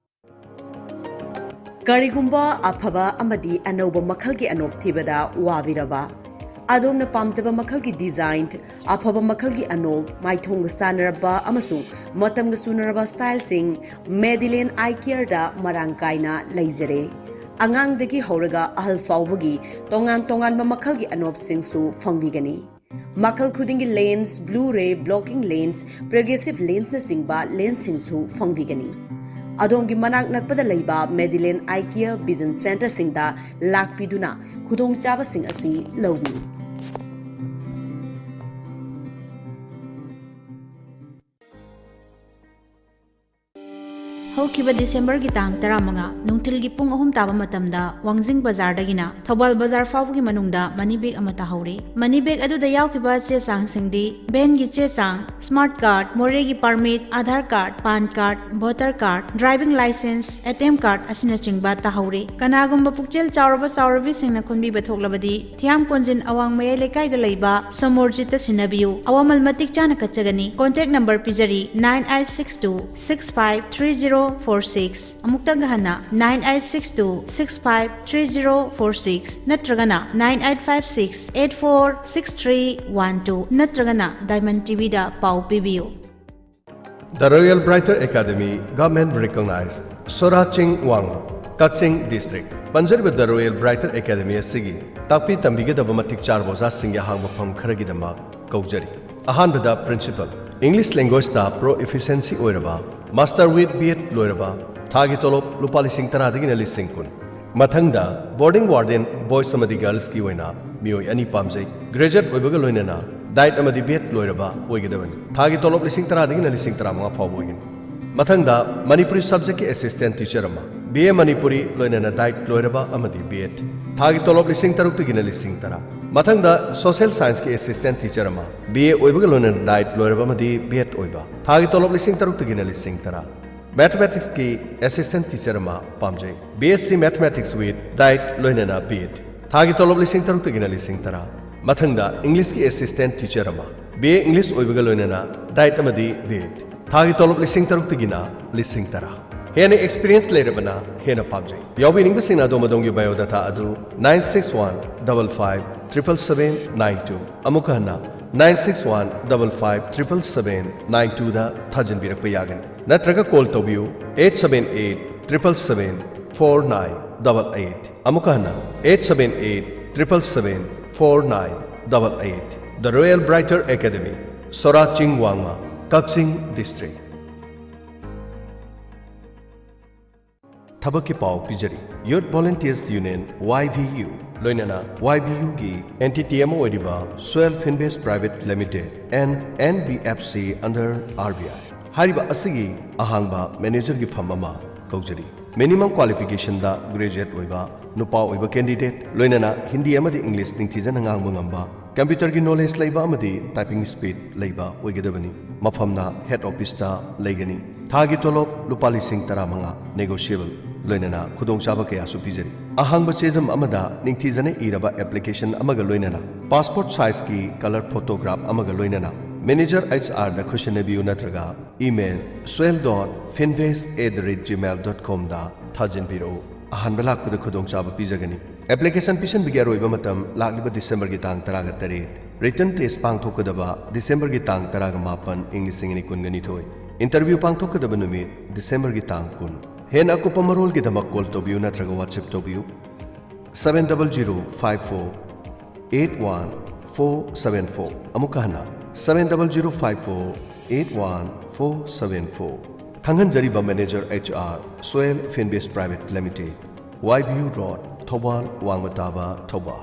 ꯀꯔꯤꯒꯨꯝꯕ ꯑꯐꯕ ꯑꯃꯗꯤ ꯑꯅꯧꯕ ꯃꯈꯜꯒꯤ ꯑꯅꯣꯞ ꯊꯤꯕꯗ ꯋꯥꯕꯤꯔꯕ? ꯑꯗꯣꯝꯅ ꯄꯥꯝꯖꯕ ꯃꯈꯜꯒꯤ design, ꯑꯐꯕ ꯃꯈꯜꯒꯤ ꯑꯅꯣꯞ, ꯃꯥꯏꯊꯣꯡꯒ ꯆꯥꯟꯅꯔꯕ ꯑꯃꯁꯨꯡ ꯃꯇꯝꯒ ꯆꯨꯅꯔꯕ styleꯁꯤꯡ Madeline Eye Careꯗ ꯃꯔꯥꯡ ꯀꯥꯏꯅ ꯂꯩꯖꯔꯦ꯫ ꯑꯉꯥꯡꯗꯒꯤ ꯍꯧꯔꯒ ꯑꯍꯜ ꯐꯥꯎꯕꯒꯤ ꯇꯣꯉꯥꯟ ꯇꯣꯉꯥꯟꯕ ꯃꯈꯜꯒꯤ ꯑꯅꯣꯞꯁꯤꯡꯁꯨ ꯐꯪꯕꯤꯒꯅꯤ꯫ ꯃꯈꯜ ꯈꯨꯗꯤꯡꯒꯤ lens, blue ray blocking lens, progressive lensꯅꯆꯤꯡꯕ lensꯁꯤꯡꯁꯨ ꯐꯪꯕꯤꯒꯅꯤ꯫ ꯑꯗꯣꯝꯒꯤ ꯃꯅꯥꯛ ꯅꯛꯄꯗ ꯂꯩꯕ Madeline Eye Care Vision Centreꯁꯤꯡꯗ ꯂꯥꯛꯄꯤꯗꯨꯅ ꯈꯨꯗꯣꯡꯆꯥꯕꯁꯤꯡ ꯑꯁꯤ ꯂꯧꯕꯤꯌꯨ꯫ ꯍꯧꯈꯤꯕ ꯗꯤꯁꯦꯝꯕꯔꯒꯤ ꯇꯥꯡ ꯇꯔꯥꯃꯉꯥ ꯅꯨꯡꯊꯤꯜꯒꯤ ꯄꯨꯡ ꯑꯍꯨꯝ ꯇꯥꯕ ꯃꯇꯝꯗ ꯋꯥꯡꯖꯤꯡ ꯕꯖꯥꯔꯗꯒꯤꯅ ꯊꯧꯕꯥꯜ ꯕꯖꯥꯔ ꯐꯥꯎꯕꯒꯤ ꯃꯅꯨꯡꯗ ꯃꯅꯤ ꯕꯦꯒ ꯑꯃ ꯇꯥꯍꯧꯔꯤ꯫ ꯃꯅꯤ ꯕꯦꯒ ꯑꯗꯨꯗ ꯌꯥꯎꯈꯤꯕ ꯆꯦ ꯆꯥꯡꯁꯤꯡꯗꯤ ꯚꯦꯟꯒꯤ ꯆꯦ ꯆꯥꯡ, ꯁ꯭ꯃꯥꯔꯠ ꯀꯥꯔꯗ, ꯃꯣꯔꯦꯒꯤ permit, Aadhaar card, PAN card, voter card, driving licence, A T M card ꯑꯁꯤꯅꯆꯤꯡꯕ ꯇꯥꯍꯧꯔꯤ꯫ ꯀꯅꯥꯒꯨꯝꯕ ꯄꯨꯛꯆꯦꯜ ꯆꯥꯎꯔꯕ ꯆꯥꯎꯔꯕꯤꯁꯤꯡꯅ ꯈꯨꯟꯕꯤꯕ ꯊꯣꯛꯂꯕꯗꯤ ꯊꯤꯌꯥꯝ ꯀꯣꯟꯖꯤꯟ ꯑꯋꯥꯡ ꯃꯌꯥꯏ ꯂꯩꯀꯥꯏꯗ ꯂꯩꯕ ꯁꯣꯃꯣꯔꯖꯤꯠꯇ ꯁꯤꯟꯅꯕꯤꯌꯨ꯫ ꯑꯋꯥꯃꯜ ꯃꯇꯤꯛ ꯆꯥꯅ ꯀꯠꯆꯒꯅꯤ꯫ ꯀꯣꯟꯇꯦꯛ ꯅꯝꯕꯔ ꯄꯤꯖꯔꯤ, nine eight six two six five three zero four six꯫ ꯑꯃꯨꯛꯇꯪꯒ ꯍꯟꯅ, nine eight six two six five three zero four six ꯅꯠꯇ꯭ꯔꯒꯅ nine eight five six eight four six three one two ꯅꯠꯇ꯭ꯔꯒꯅ diamond T ꯚꯤꯗ ꯄꯥꯎ ꯄꯤꯕꯤꯌꯨ꯫ The Royal Brighter Academy, Government Recognized, ꯁꯣꯔꯥ ꯆꯤꯡ ꯋꯥꯡꯃ, ꯀꯛꯆꯤꯡ District꯫ ꯄꯟꯖꯔꯤꯕ The Royal Brighter Academy ꯑꯁꯤꯒꯤ ꯇꯥꯛꯄꯤ ꯇꯝꯕꯤꯒꯗꯕ ꯃꯇꯤꯛ ꯆꯥꯔꯕ ꯑꯣꯖꯥꯁꯤꯡꯒꯤ ꯑꯍꯥꯡꯕ ꯐꯝ ꯈꯔꯒꯤꯗꯃꯛ ꯀꯧꯖꯔꯤ꯫ ꯑꯍꯥꯟꯕꯗ Principal, English Languageꯇ Pro Efficiency ꯑꯣꯏꯔꯕ, Master with B.Ed ꯂꯣꯏꯔꯕ, ꯊꯥꯒꯤ ꯇꯣꯂꯣꯞ ꯂꯨꯄꯥ ꯂꯤꯁꯤꯡ ꯇꯔꯥꯗꯒꯤꯅ ꯂꯤꯁꯤꯡ ꯀꯨꯟ꯫ ꯃꯊꯪꯗ Boarding Warden, Boys ꯑꯃꯗꯤ Girlsꯀꯤ ꯑꯣꯏꯅ ꯃꯤꯑꯣꯏ ꯑꯅꯤ ꯄꯥꯝꯖꯩ꯫ Graduate ꯑꯣꯏꯕꯒ ꯂꯣꯏꯅꯅ diet ꯑꯃꯗꯤ B.Ed ꯂꯣꯏꯔꯕ ꯑꯣꯏꯒꯗꯕꯅꯤ꯫ ꯊꯥꯒꯤ ꯇꯣꯂꯣꯞ ꯂꯤꯁꯤꯡ ꯇꯔꯥꯗꯒꯤꯅ ꯂꯤꯁꯤꯡ ꯇꯔꯥꯃꯉꯥ ꯐꯥꯎꯕ ꯑꯣꯏꯒꯅꯤ꯫ ꯃꯊꯪꯗ Manipuri subjectꯀꯤ assistant teacher ꯑꯃ, B.A ꯃꯅꯤꯄꯨꯔꯤ ꯂꯣꯏꯅꯅ diet ꯂꯣꯏꯔꯕ ꯑꯃꯗꯤ B.Ed꯫ ꯊꯥꯒꯤ ꯇꯣꯂꯣꯞ ꯂꯤꯁꯤꯡ ꯇꯔꯨꯛꯇꯒꯤꯅ ꯂꯤꯁꯤꯡ ꯇꯔꯥ꯫ ꯃꯊꯪꯗ Social Scienceꯀꯤ assistant teacher ꯑꯃ, B.A ꯑꯣꯏꯕꯒ ꯂꯣꯏꯅꯅ diet ꯂꯣꯏꯔꯕ ꯑꯃꯗꯤ B.Ed ꯑꯣꯏꯕ꯫ ꯊꯥꯒꯤ ꯇꯣꯂꯣꯞ ꯂꯤꯁꯤꯡ ꯇꯔꯨꯛꯇꯒꯤꯅ ꯂꯤꯁꯤꯡ ꯇꯔꯥ꯫ Mathematicsꯀꯤ assistant teacher ꯑꯃ ꯄꯥꯝꯖꯩ꯫ B.Sc Mathematics with diet ꯂꯣꯏꯅꯅ B.Ed꯫ ꯊꯥꯒꯤ ꯇꯣꯂꯣꯞ ꯂꯤꯁꯤꯡ ꯇꯔꯨꯛꯇꯒꯤꯅ ꯂꯤꯁꯤꯡ ꯇꯔꯥ꯫ ꯃꯊꯪꯗ Englishꯀꯤ assistant teacher ꯑꯃ, B.A English ꯑꯣꯏꯕꯒ ꯂꯣꯏꯅꯅ diet ꯑꯃꯗꯤ B.Ed꯫ ꯊꯥꯒꯤ ꯇꯣꯂꯣꯞ ꯂꯤꯁꯤꯡ ꯇꯔꯨꯛꯇꯒꯤꯅ ꯂꯤꯁꯤꯡ ꯇꯔꯥ꯫ ꯍꯦꯟꯅ experience ꯂꯩꯔꯕꯅ ꯍꯦꯟꯅ ꯄꯥꯝꯖꯩ꯫ ꯌꯥꯎꯕꯤꯅꯤꯡꯕꯁꯤꯡꯅ ꯑꯗꯣꯝ ꯑꯗꯣꯝꯒꯤ biodata ꯑꯗꯨ nine six one double five triple seven nine two, ꯑꯃꯨꯛꯀ ꯍꯟꯅ, nine six one double five triple seven nine twoꯗ ꯊꯥꯖꯤꯟꯕꯤꯔꯛꯄ ꯌꯥꯒꯅꯤ꯫ ꯅꯠꯇ꯭ꯔꯒ call ꯇꯧꯕꯤꯌꯨ eight seven eight triple seven four nine double eight꯫ ꯑꯃꯨꯛꯀ ꯍꯟꯅ, eight seven eight triple seven four nine double eight꯫ The Royal Brighter Academy, ꯁꯣꯔꯥ ꯆꯤꯡ ꯋꯥꯡꯃ, ꯀꯛꯆꯤꯡ District꯫ ꯊꯕꯛꯀꯤ ꯄꯥꯎ ꯄꯤꯖꯔꯤ꯫ Youth Volunteers Union, YVU, ꯂꯣꯏꯅꯅ YVUꯒꯤ entity ꯑꯃ ꯑꯣꯏꯔꯤꯕ Swell Finbase Private Limited and NBFC under RBI꯫ ꯍꯥꯏꯔꯤꯕ ꯑꯁꯤꯒꯤ ꯑꯍꯥꯡꯕ ꯃꯦꯅꯦꯖꯔꯒꯤ ꯐꯝ ꯑꯃ ꯀꯧꯖꯔꯤ꯫ ꯃꯤꯅꯤꯃꯝ ꯀ꯭ꯋꯥꯂꯤꯐꯤꯀꯦꯁꯟꯗ ꯒ꯭ꯔꯦꯖꯨꯑꯦꯠ ꯑꯣꯏꯕ ꯅꯨꯄꯥ ꯑꯣꯏꯕ ꯀꯦꯟꯗꯤꯗꯦꯠ, ꯂꯣꯏꯅꯅ ꯍꯤꯟꯗꯤ ꯑꯃꯗꯤ ꯏꯪꯂꯤꯁ ꯅꯤꯡꯊꯤꯖꯅ ꯉꯥꯡꯕ ꯉꯝꯕ, ꯀꯝꯄ꯭ꯌꯨꯇꯔꯒꯤ ꯅꯣꯂꯦꯖ ꯂꯩꯕ ꯑꯃꯗꯤ ꯇꯥꯏꯄꯤꯡ ꯁ꯭ꯄꯤꯗ ꯂꯩꯕ ꯑꯣꯏꯒꯗꯕꯅꯤ꯫ ꯃꯐꯝꯅ ꯍꯦꯗ ꯑꯣꯐꯤꯁꯇ ꯂꯩꯒꯅꯤ꯫ ꯊꯥꯒꯤ ꯇꯣꯂꯣꯞ ꯂꯨꯄꯥ ꯂꯤꯁꯤꯡ ꯇꯔꯥꯃꯉꯥ, ꯅꯦꯒꯣꯁꯤꯌꯦꯕꯜ, ꯂꯣꯏꯅꯅ ꯈꯨꯗꯣꯡꯆꯥꯕ ꯀꯌꯥꯁꯨ ꯄꯤꯖꯔꯤ꯫ ꯑꯍꯥꯡꯕ ꯆꯦꯖꯝ ꯑꯃꯗ ꯅꯤꯡꯊꯤꯖꯅ ꯏꯔꯕ ꯑꯦꯄ꯭ꯂꯤꯀꯦꯁꯟ ꯑꯃꯒ ꯂꯣꯏꯅꯅ ꯄꯥꯁꯄꯣꯔꯠ ꯁꯥꯏꯖꯀꯤ ꯀꯂꯔ ꯐꯣꯇꯣꯒ꯭ꯔꯥꯐ ꯑꯃꯒ ꯂꯣꯏꯅꯅ ꯃꯦꯅꯦꯖꯔ ꯑꯩꯆ ꯑꯥꯔꯗ ꯈꯨꯠꯁꯤꯟꯅꯕꯤꯌꯨ ꯅꯠꯇ꯭ꯔꯒ email swell dot finvest at the rate gmail dot com ꯗ ꯊꯥꯖꯤꯟꯕꯤꯔꯛꯎ꯫ ꯑꯍꯥꯟꯕ ꯂꯥꯛꯄꯗ ꯈꯨꯗꯣꯡꯆꯥꯕ ꯄꯤꯖꯒꯅꯤ꯫ ꯑꯦꯄ꯭ꯂꯤꯀꯦꯁꯟ ꯄꯤꯁꯤꯟꯕꯒꯤ ꯑꯔꯣꯏꯕ ꯃꯇꯝ ꯂꯥꯛꯂꯤꯕ ꯗꯤꯁꯦꯝꯕꯔꯒꯤ ꯇꯥꯡ ꯇꯔꯥꯒ ꯇꯔꯦꯠ꯫ ꯔꯤꯇꯟ ꯇꯦꯁ ꯄꯥꯡꯊꯣꯛꯀꯗꯕ ꯗꯤꯁꯦꯝꯕꯔꯒꯤ ꯇꯥꯡ ꯇꯔꯥꯒ ꯃꯥꯄꯟ, ꯏꯪ ꯂꯤꯁꯤꯡ ꯑꯅꯤ ꯀꯨꯟꯒ ꯅꯤꯊꯣꯏ꯫ ꯏꯟꯇꯔꯚ꯭ꯌꯨ ꯄꯥꯡꯊꯣꯛꯀꯗꯕ ꯅꯨꯃꯤꯠ ꯗꯤꯁꯦꯝꯕꯔꯒꯤ ꯇꯥꯡ ꯀꯨꯟ꯫ ꯍꯦꯟꯅ ꯑꯀꯨꯞꯄ ꯃꯔꯣꯜꯒꯤꯗꯃꯛ ꯀꯣꯜ ꯇꯧꯕꯤꯌꯨ ꯅꯠꯇ꯭ꯔꯒ WhatsApp ꯇꯧꯕꯤꯌꯨ, seven double zero five four eight one four seven four꯫ ꯑꯃꯨꯛꯀ ꯍꯟꯅ, seven double zero five four eight one four seven four꯫ ꯈꯪꯍꯟꯖꯔꯤꯕ ꯃꯦꯅꯦꯖꯔ ꯑꯩꯆ ꯑꯥꯔ, ꯁ꯭ꯋꯦꯜ ꯐꯤꯟꯕꯤꯁ private limited, Y B U road, Thoubal, ꯋꯥꯡꯃ ꯇꯥꯕ, ꯊꯧꯕꯥꯜ꯫